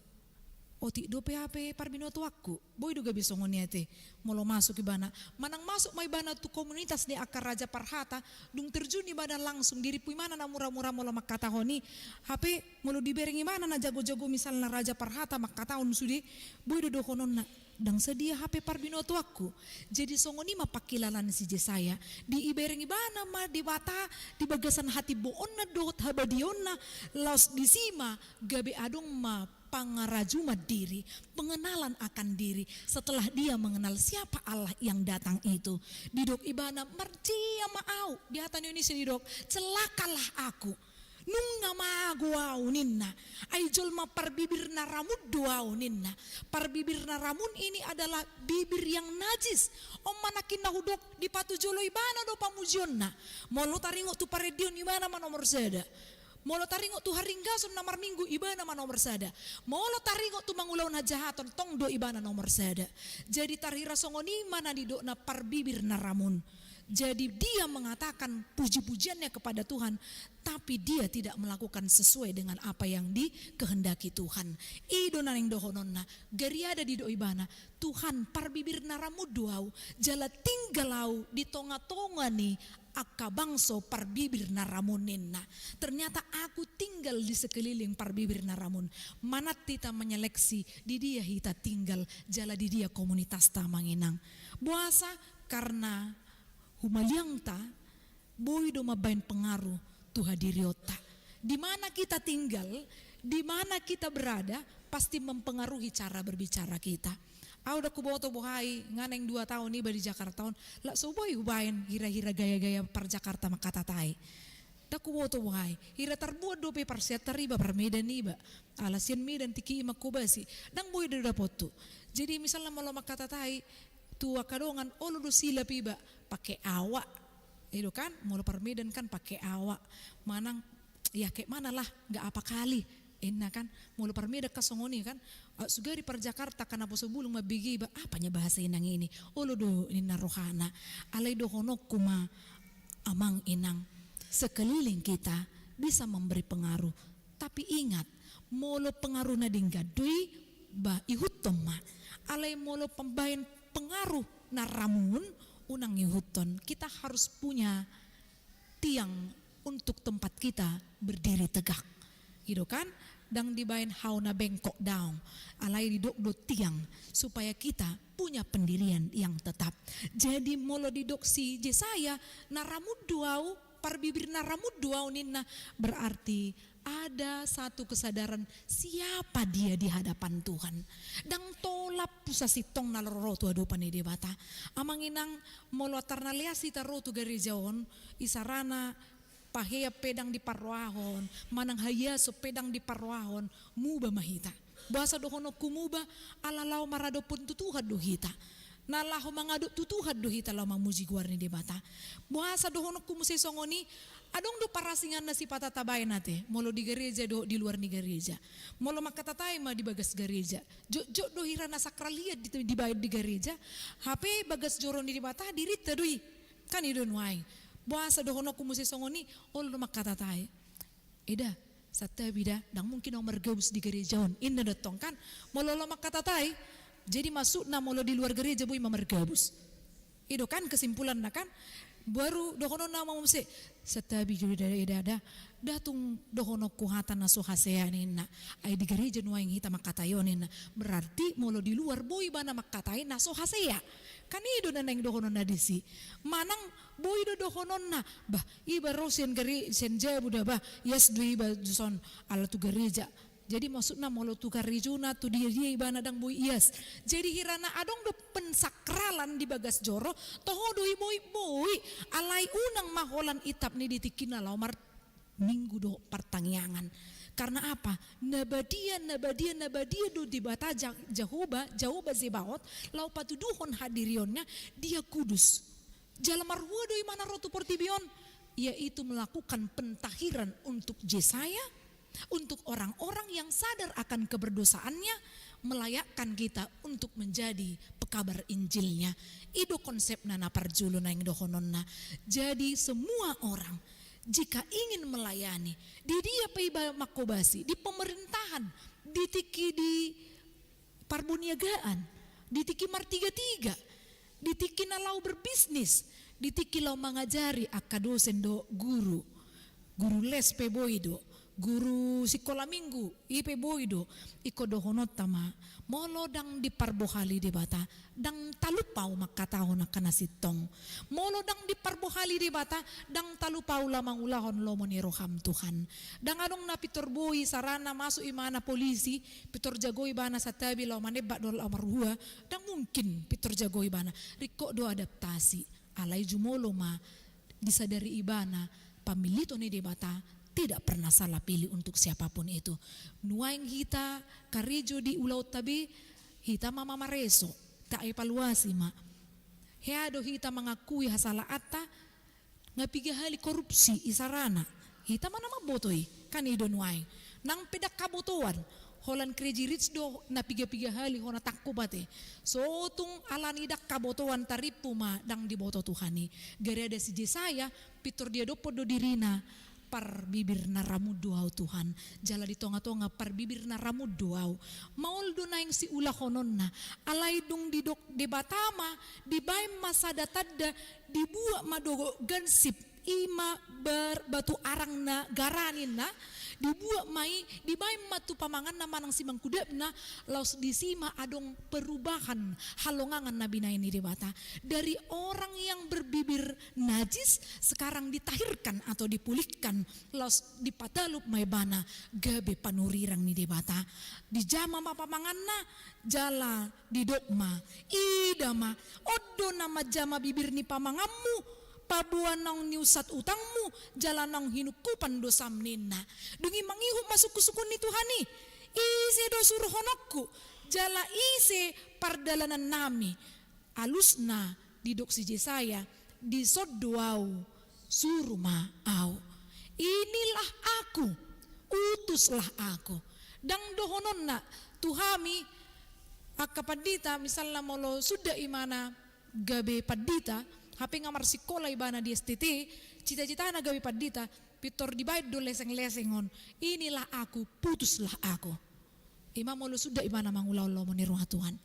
otik dope hape parbinotoanku. Boi do gabe songon i ate, molo masuk ibana. Manang masuk ma ibana tu komunitas ni angka raja parhata, dung terjun ibana langsung diripu ibana na mura-mura molo mangkatahon i. Hape molo dibereng ibana na jago-jago misalna raja parhata mangkatahon sude, boi do dohononna, ndang sadia hape parbinotoanku. Jadi songon i ma pangkilalaan si Jesaya. Dibereng ibana ma Debata di bagasan hatimboonna dohot habadiaonna, laos disi ma gabe adong ma pangarajuman diri, pengenalan akan diri, setelah dia mengenal siapa Allah yang datang itu. Didok ibana, marjea ma au, di hata ni Indonesia didok, celakalah aku. Nunga mago au ninna, ai jolma parbibir na ramun do au ninna. Parbibir na ramun ini adalah bibir yang najis. On ma nangkin na hudok, dipatujolo ibana do pamujionna. Molo taringot tu parendeon ibana ma nomor sada. Molo taringot tu haringgason na marminggu ibana ma nomor sada. Molo taringot tu mangulahon hajahaton tong do ibana nomor sada. Jadi tarhira songon i ma na nidokna parbibir na ramun. Jadi dia mengatakan puji-pujiannya kepada Tuhan, tapi dia tidak melakukan sesuai dengan apa yang dikehendaki Tuhan. I do na naeng dohononna, gariada didok ibana, Tuhan parbibir na ramun do au, jala tinggal au di tonga-tonga ni angka bangso parbibir na ramun ninna. Ternyata aku tinggal di sekeliling parbibir na ramun. Manat hita menyeleksi di dia hita tinggal, jala di dia komunitasta amang inang. Boasa? Karena humaliangta boi do mambaen pengaruh tu hadirionta. Di mana kita tinggal, di mana kita berada, pasti mempengaruhi cara berbicara kita. Au ndang huboto boha i, nga naeng dua taon iba di Jakarta on, lak so boi hubaen hira-hira gaya-gaya parJakarta mangkatatai. Ndang huboto boha i, hira tarbuat dope parsiantar iba, parMedan iba. Ala sian Medan tingki i mangkobasi, ndang boi do dapothu. Jadi misalna molo mangkatatai tu angka dongan, olo do silap iba, pake awak. I do kan, molo parMedan kan pake awak. Manang, ya kayak mana lah, nggak apa kali. Inna kan, molo parMedan kan songon i kan. Ah, sugari parJakarta kan naposo bulung mambege iba, apanya bahasa inang ini. Olo do ninna rohana. Alai dohononku ma amang inang, sekeliling kita bisa memberi pengaruh. Tapi ingat, molo pengaruhna denggan do i, bah, ihuthon ma. Alai molo pambaen pengaruh na ramun, unang ihuthon. Kita harus punya tiang untuk tempat kita berdiri tegak. I do kan? Ndang dibaen hau na bengkok daong, alai didok do tiang, supaya kita punya pendirian yang tetap. Jadi molo didok si Jesaya, na ramut do au, parbibir na ramut do au ninna, berarti ada satu kesadaran siapa dia di hadapan Tuhan. Ndang tolap tu sasintongna ro tu adopan ni Debata. Amang inang, molo atar na leas hita ro tu gareja on, isarana pahean pe ndang diparrohahon, manang haiason pe ndang diparrohahon, muba ma hita. Boasa dohononku muba? Ala laho maradophon tu Tuhan do hita. Na laho mangadop tu Tuhan do hita laho mamuji goar ni Debata. Boasa dohononku muse songon i? Adong do parasingan na sipata tabaen ate, molo di gareja dohot di luar ni gareja. Molo mangkatatai ma di bagas gareja, jotjot do hira na sakralian di, dibaen di gareja. Hape bagas joro ni Debata dirinta do i. Kan i do nuaeng. Boasa dohononku muse songon i? Olo do mangkatatai. Eda, santabi da, ndang mungkin au margabus di gareja on. Inna do tong kan. Molo olo mangkatatai, jadi maksudna molo di luar gareja boi ma margabus. I do kan kesimpulanna kan. Baru dohononna ma muse, santabi jo da, eda da. Ndang tung dohononku hata na so hasea ninna. Ai di gareja nuaeng hita mangkatai on ninna. Berarti molo di luar boi ibana mangkatai na so hasea. Kan i do na naeng dohononna disi. Manang boi do dohononna. Bah, iba ro sian gare-, sian jabu da bah. Ias do iba dison ala tu gareja. Jadi maksudna molo tu garejona, tu dia-dia ibana ndang boi ias. Jadi hira na adong do pensakralan di bagas joro, toho do i boi-boi, alai unang ma holan itap ni di tingki na laho mar-, minggu dohot partangiangan. Karena apa? Na badia, na badia, na badia do Debata Ja-, Jahowa, Jahowa Zebaot, laho patuduhon hadirionnya, dia kudus. Jala marhua do ibana ro tu portibi on, yaitu melakukan pentahiran untuk Jesaya, untuk orang-orang yang sadar akan keberdosaannya, melayakkan kita untuk menjadi pekabar Injilnya. I do konsepna na parjolo naeng dohononna. Jadi semua orang jika ingin melayani, di dia pe iba mangkobasi, di pemerintahan, di tingki di parboniagaan, di tingki martiga-tiga, di tingki na laho berbisnis, di tingki laho mangajari angka dosen dohot guru. Guru les pe boi do, guru sikola minggu, i pe boi do, ingkon dohononta ma, molo ndang diparbohali Debata, ndang talup au mangkatahon angka na sintong. Molo ndang diparbohali Debata, ndang talup au laho mangulahon lomo ni roham Tuhan. Ndang adong na pintor boi isarana masuk ibana polisi, pintor jago ibana santabi laho manemba dohot laho marhua, ndang mungkin pintor jago ibana. Ringkot do adaptasi, alai jumolo ma disadari ibana, pamilliton ni Debata tidak pernah salah pilih untuk siapapun itu. Nuaeng hita karejo di ulaonta be, hita ma mamareso, taevaluasi ma. Hea do hita mangakui hasalaanta, na piga hali korupsi isarana. Hita ma na mamboto i, kan i do nuaeng. Nang pe ndang habotoan, holan Crazy Rich do na piga-piga hali hona tangkup ate. So tung alani ndang habotoan tarimpu ma ndang diboto Tuhan i. Gara-gara si Jesaya, pintor diadophon do dirina, parbibir na ramut do au Tuhan, jala di tonga-tonga parbibir na ramut do au. Maol do naeng siulahononna, alai dung didok Debata ma, dibaen ma sada tanda, dibuat ma do gansip, i ma bar-, batu arang na gara ninna, dibuat ma i, dibaen ma tu pamanganna manang simangkudapna, laos disi ma adong perubahan halongangan na binaen ni Debata. Dari orang yang berbibir najis, sekarang ditahirkan atau dipulihkan, laos dipatalup ma ibana gabe panurirang ni Debata. Dijama ma pamanganna, jala didok ma, ida ma, on do na manjama bibir ni pamanganmu, paboa naung niunsat utangmu, jala naung hinungkupan dosam ninna. Dung i mangihut ma sungkun-sungkun ni Tuhan i, ise do suruhononku, jala ise pardalanannami. Alusna didok si Jesaya, dison do au, suru ma au. Inilah aku, utuslah aku. Ndang dohononna tu hami angka pandita, misalna molo suda ibana gabe pandita, hape nga marsikola ibana di S T T, cita-citana gabe pandita, pintor dibaen do leseng-leseng on. Inilah aku, putuslah aku. Ima molo suda ibana mangulahon lomo ni roha Tuhan.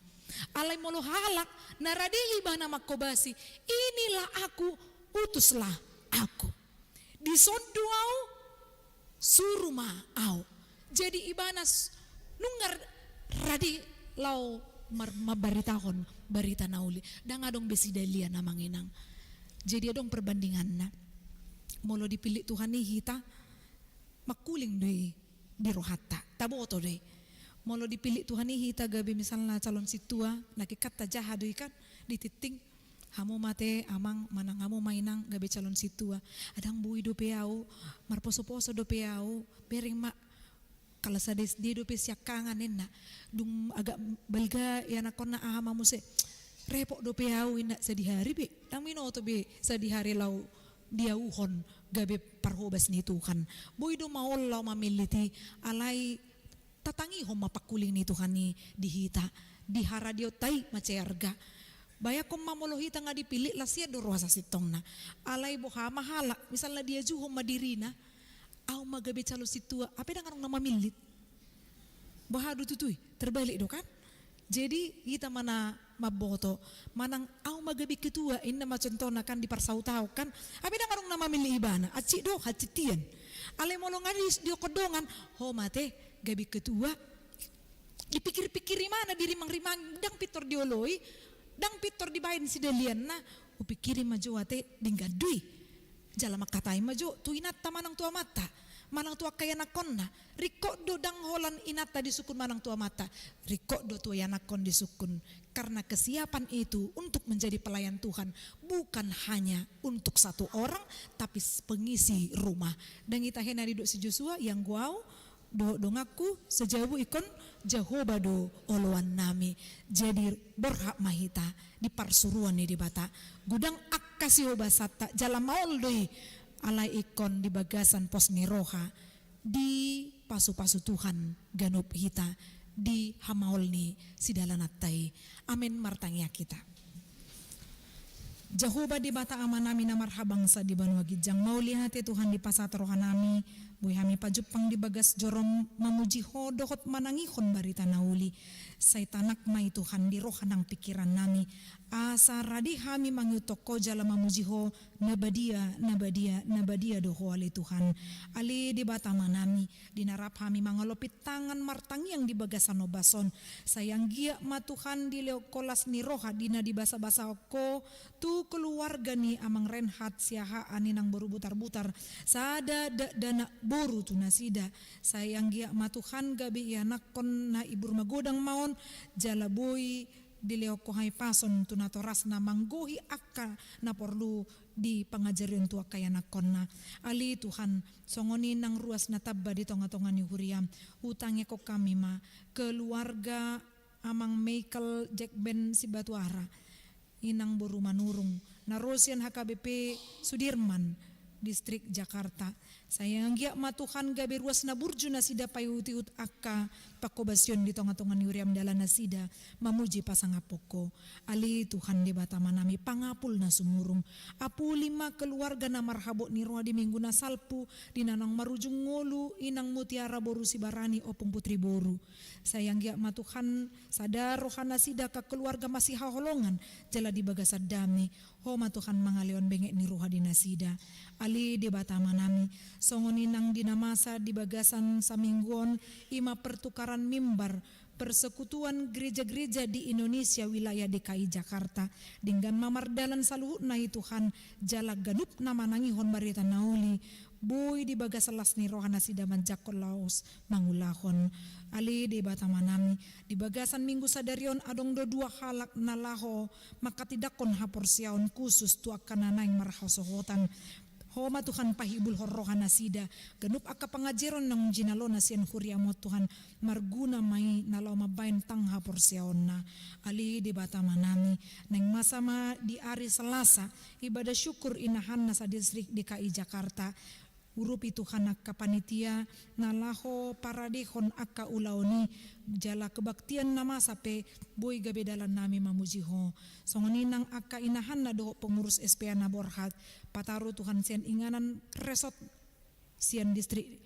Alai molo halak na rade ibana mangkobasi, inilah aku, utuslah aku. Dison do au, suru ma au. Jadi ibana s-, nunga r-, rade laho mar-, mambaritahon barita na uli. Ndang adong be sidalian, amang inang. Jadi adong perbandinganna. Molo dipillit Tuhan i hita, mangkuling do i di rohanta, taboto do i. Molo dipillit Tuhan i hita gabe misalna calon sintua, na kikanta jaha do i kan, di tingting. Hamu ma ate amang manang hamu ma inang gabe calon sintua. Ndang boi dope au, marposo-poso dope au, bereng ma. Kala sada S D dope siangkangan ninna. Dung agak balga ianakkonna, aha ma muse. Repot dope au ninna, sadihari be. Ndang binoto be sadihari laho diauhon gabe parhobas ni Tuhan. Boi do maol laho mamillit i, alai tatangihon ma pangkuling ni Tuhan i di hita, di haradionta i mansai arga. Bayangkon ma molo hita nga dipillit, las ia do roha sasintongna. Alai boha ma halak, misalna diajuhon ma dirina, au ma gabe calon sintua, hape ndang adong na mamillit. Boha do tutu i, terbalik do kan? Jadi hita ma na mamboto, manang au ma gabe ketua, ninna ma contohna kan di parsaut-saut kan, hape ndang adong na mamillit ibana, hansit do, hansit tian. Alai molo nga di, didok dongan, ho ma ate gabe ketua, dipikir-pikir ibana, dirimang-rimang, ndang pintor dioloi, ndang pintor dibaen sidalianna, hupikiri ma jo ate denggan do i. Jala mangkatai ma jo tu inanta manang tu amanta, manang tu angka ianakkonna. Ringkot do ndang holan inanta disungkun manang tu amanta, ringkot do tu ianakkon disungkun. Karena kesiapan itu untuk menjadi pelayan Tuhan bukan hanya untuk satu orang, tapi s-, pengisi rumah. Ndang i tahe na didok si Josua, ianggo au dohot donganku, sajabu ingkon Jahowa do oloannami. Jadi borhat ma hita di parsuruon ni Debata. Godang angka sihobasanta jala maol do i, alai ingkon di bagasan pos ni roha, dipasu-pasu Tuhan ganup hita di hamaol ni sidalananta i. Amen. Martangiang hita. Jahowa Debata Amanami na marhabangsa di banua ginjang, mauliate Tuhan dipasahat rohanami, boi hami pajumpang di bagas joro mamuji Ho dohot manangihon barita na uli. Sai tanak ma i Tuhan di roha nang pingkirannami, asa rade hami mangihuthon Ho jala mamuji Ho, na badia, na badia, na badia do Ho ale Tuhan. Ale Debata Amanami, di na rap hami mangalopi tangan martangiang di bagasan ombas on, sai anggiat ma Tuhan dilehon Ho las ni roha di na dibasabasahon Ho tu keluarga ni Amang Renhat Siahaan, Inang boru Butarbutar, sada dakdanak boru tu nasida. Sai anggiat ma Tuhan gabe ianakkon na ibur magodang ma on, jala boi dilehon Ho hahipason tu natorasna manggohi angka na porlu dipangajarion tu angka ianakkonna. Ale Tuhan, songon i nang ruas na tamba di tongatonga ni huriam, hutangiangkon hami ma keluarga Amang Michael Jakben Sibatuara, Inang boru Manurung, na ro sian H K B P Sudirman, Distrik Jakarta. Sai anggiat ma Tuhan gabe ruas na burju nasida paihutihut angka panghobasion di tongatonga ni huriam, dalan nasida mamuji pasangaphon Ho. Ale Tuhan Debata Amanami, pangapul na sumurung. Apuli ma keluarga na marhabot ni roha di minggu na salpu, di na naung marujung ngolu, Inang Mutiara boru Sibarani, Ompung Putri boru. Sai anggiat ma Tuhan sada roha nasida angka keluarga masihaholongan, jala di bagasan dame, Ho ma Tuhan mangalehon benget ni roha di nasida. Ale Debata Amanami, songon i nang di na masa di bagasan saminggu on, i ma pertukaran mimbar Persekutuan Gereja-gereja di Indonesia wilayah D K I Jakarta. Denggan ma mardalan saluhutna i Tuhan, jala ganup na manangihon barita na uli, boi di bagasan las ni roha nasida manjangkon laos mangulahon. Ale Debata Amanami, di bagasan minggu sadari on adong do dua halak na laho manghatindanghon haporseaon khusus tu angka na naeng marhasohotan. Ho ma Tuhan pahibulhon roha nasida, ganup angka pangajaron naung jinalona sian huriam on Tuhan, marguna ma i na laho mambaen tang haporseaonna. Ale Debata Amanami, naeng masa ma di ari Selasa, ibadah syukur inahanna sadistrik D K I Jakarta. Urupi Tuhan angka panitia na laho paradehon angka ulaon i, jala kebaktian na masa pe boi gabe dalannami mamuji Ho. Songon i nang angka inahanna dohot pengurus S P A na borhat, pataru Tuhan sian inganan resort sian distrik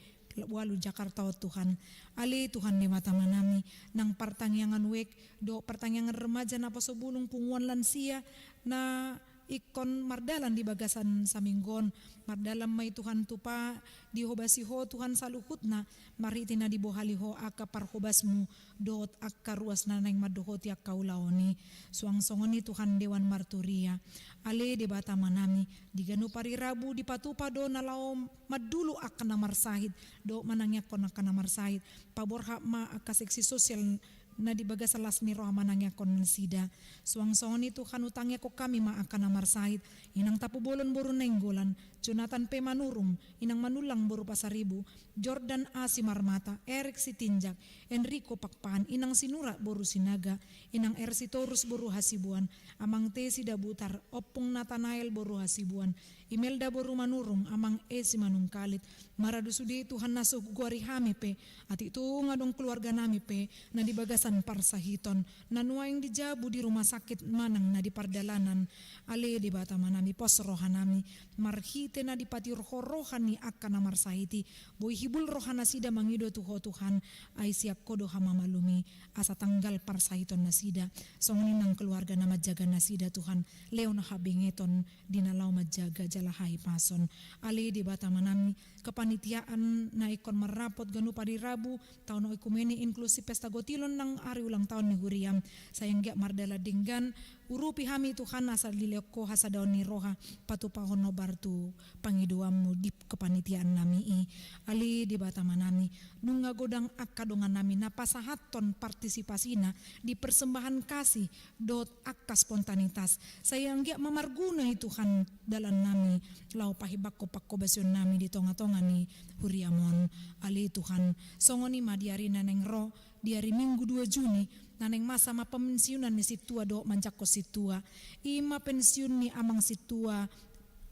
ualu Jakarta on Tuhan. Ale Tuhan Debata Amanami, nang partangiangan wijk dohot partangiangan remaja naposobulung, punguan lansia na ingkon mardalan di bagasan saminggu on. Mardalan ma i Tuhan tupa, dihobasi Ho Tuhan saluhutna, marhite na dibohali Ho angka parhobasmu, dohot angka ruas na naeng mandohoti angka ulaon i. Suang songon i Tuhan dewan marturia. Ale Debata Amanami, di ganup ari Rabu dipatupa do na laho mandulu angka na marsahit, dohot manangiangkon angka na marsahit. Paborhat ma angka seksi sosial na di bagasan las ni roha manangiangkon nasida. Suang songon i Tuhan hutangiangkon hami ma angka na marsahit, Inang Tampubolon boru Nainggolan, Jonathan P. Manurung, Inang Manullang boru Pasaribu, Jordan A. Simarmata, Erik Sitinjak, Enrico Pakpahan, Inang Sinurat boru Sinaga, Inang R. Sitorus boru Hasibuan, Amang T. Sidabutar, Ompung Natanael boru Hasibuan, Imelda boru Manurung, Amang E. Simanungkalit, maradu sude Tuhan na so hugoari hami pe, atik tung adong keluarganami pe na di bagasan parsahiton, na nuaeng di jabu di rumah sakit manang na di pardalanan. Ale Debata Amanami, pos rohanami, marhite na dipatiur Ho roha ni angka na marsahit i, boi hibul rohanasida mangido tu Ho Tuhan, ai sian Ho do hamamalumi, asa tanggal parsahitonnasida, songon i nang keluarga na manjaganasida Tuhan, lehon habengeton di na laho manjaga jala hahipason. Ale Debata Amanami, kepanitiaan na ingkon marrapot ganup ari Rabu, taon ekumene inklusif pesta gotilon nang ari ulang taon ni huriam, sai anggiat mardalan denggan, urupi hami Tuhan asa dilehon Ho hasadaon ni roha, patupahon hombar tu pangidoanmu di kepanitiaannami i. Ale Debata Amanami, nunga godang angka dongannami na pasahathon partisipasina di persembahan kasih dohot angka spontanitas. Sai anggiat ma marguna i Tuhan dalannami, laho pahibakkon pangkobasionnami di tongatonga ni huriam on. Ale Tuhan, songon i ma di ari na naeng ro, di ari Minggu dua Juni, na naeng masa ma pensiunan ni sintua dohot manjangkon sintua. I ma pensiun ni Amang Sintua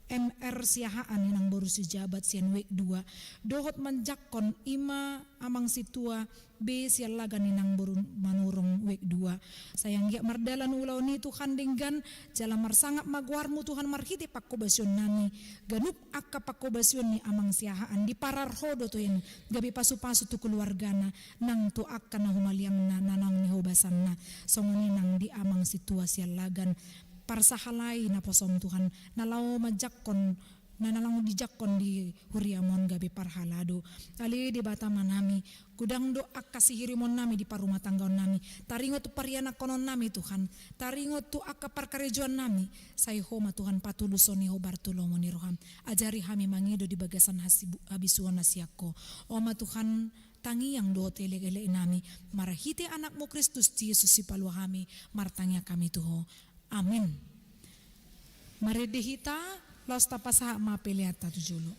M R Siahaan Inang boru Sijabat sian WEG dua. Dohot manjangkon i ma Amang Sintua B Siallagan Inang boru Manurung WEG dua. Sai anggiat mardalan ulaon i Tuhan denggan, jala marsangap ma goarmu Tuhan marhite pangkobasionnami. Ganup angka pangkobasion ni Amang Siahaan diparar Ho do tu en, gabe pasupasu tu keluargana, nang tu angka na humaliangna na naung nihobasanna. Songon i nang di Amang Sintua Siallagan, parsahalai naposom Tuhan, na laho manjangkon, na, na laho dijangkon di huriam on gabe parhalado. Ale Debata Amanami, godang do angka sihirimonnami di parumatanggaonnami, taringot tu parianakkononnami Tuhan, taringot tu angka parkarejoannami, sai Ho ma Tuhan patulushon i hombar tu lomo ni roham. Ajari hami mangido di bagasan hasibu-, habisuhon na sian Ho. O ma Tuhan, tangiang dohot elekeleknami, marhite Anakmu Kristus Jesus Sipalua hami, martangiang hami tu Ho. Amin. Marende hita, laos tapasahat ma peleanta tu jolo.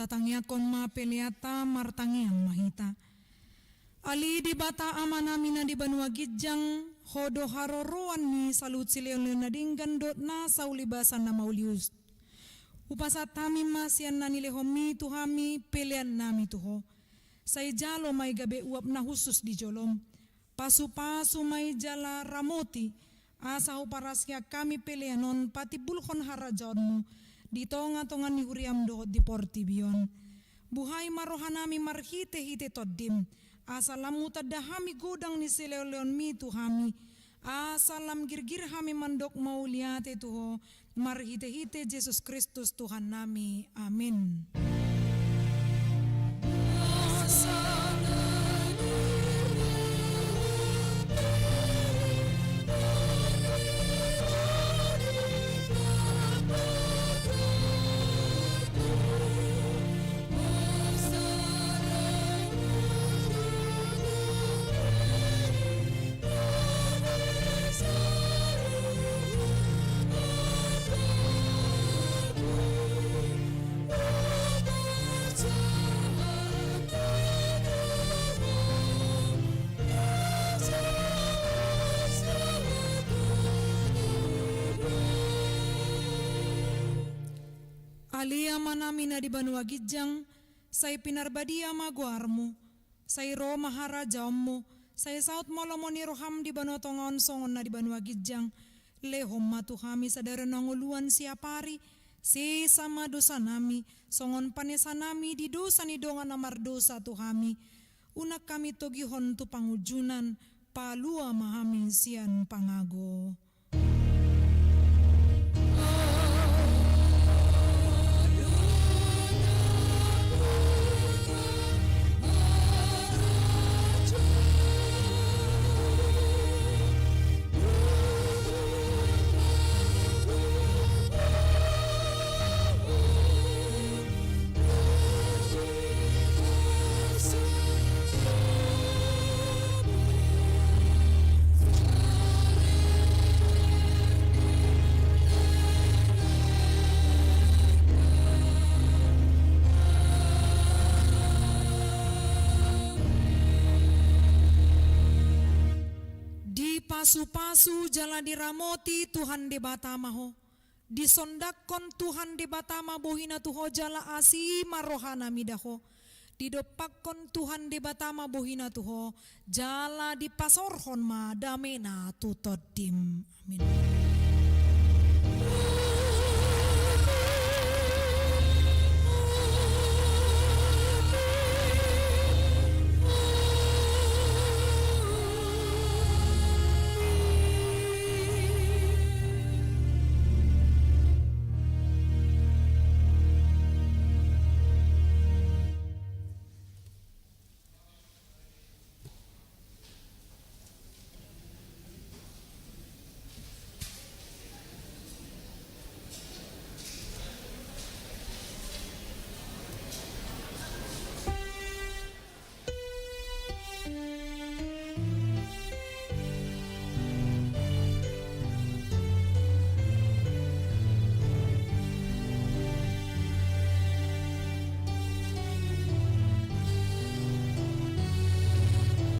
Tangiangkon ma peleanta, martangiang ma hita. Ale Debata Amanami na di banua ginjang, Ho do haroroan ni saluhut silehonlehon na denggan dohot nasa ulibasan na maulius. Hupasahat hami ma sian na nilehonMi tu hami peleannami tu Ho. Sai jalo ma i gabe uap na hushus di joloM. Pasupasu ma i jala ramoti, asa huparasian hami pelean on patimbulhon harajaonMu di tongatonga ni huriaM dohot di portibi on. Buhai ma rohanami marhitehite TondiM, asa lam hutanda hami godang ni silehonlehonMi tu hami, asa lam girgir hami mandok mauliate tu Ho, marhitehite Jesus Kristus Tuhannami. Amin. Ale Amanami na di banua ginjang, sai pinarbadia ma goarMu, sai ro ma harajaonMu, sai saut ma lomo ni rohaM di banua tonga on songon na di banua ginjang. Lehon ma tu hami sadari on hangoluan siapari, sesa ma dosanami, songon panesanami di dosa ni dongan na mardosa tu hami. Unang hami togihon tu pangunjunan, palua ma hami sian pangago. Dipasupasu jala diramoti Tuhan Debata ma ho. Disondangkon Tuhan Debata ma bohiNa tu ho jala asi ma rohaNa mida ho. Didompakkon Tuhan Debata ma bohiNa tu ho jala dipasaorhon ma dameNa tu tondim. Amin.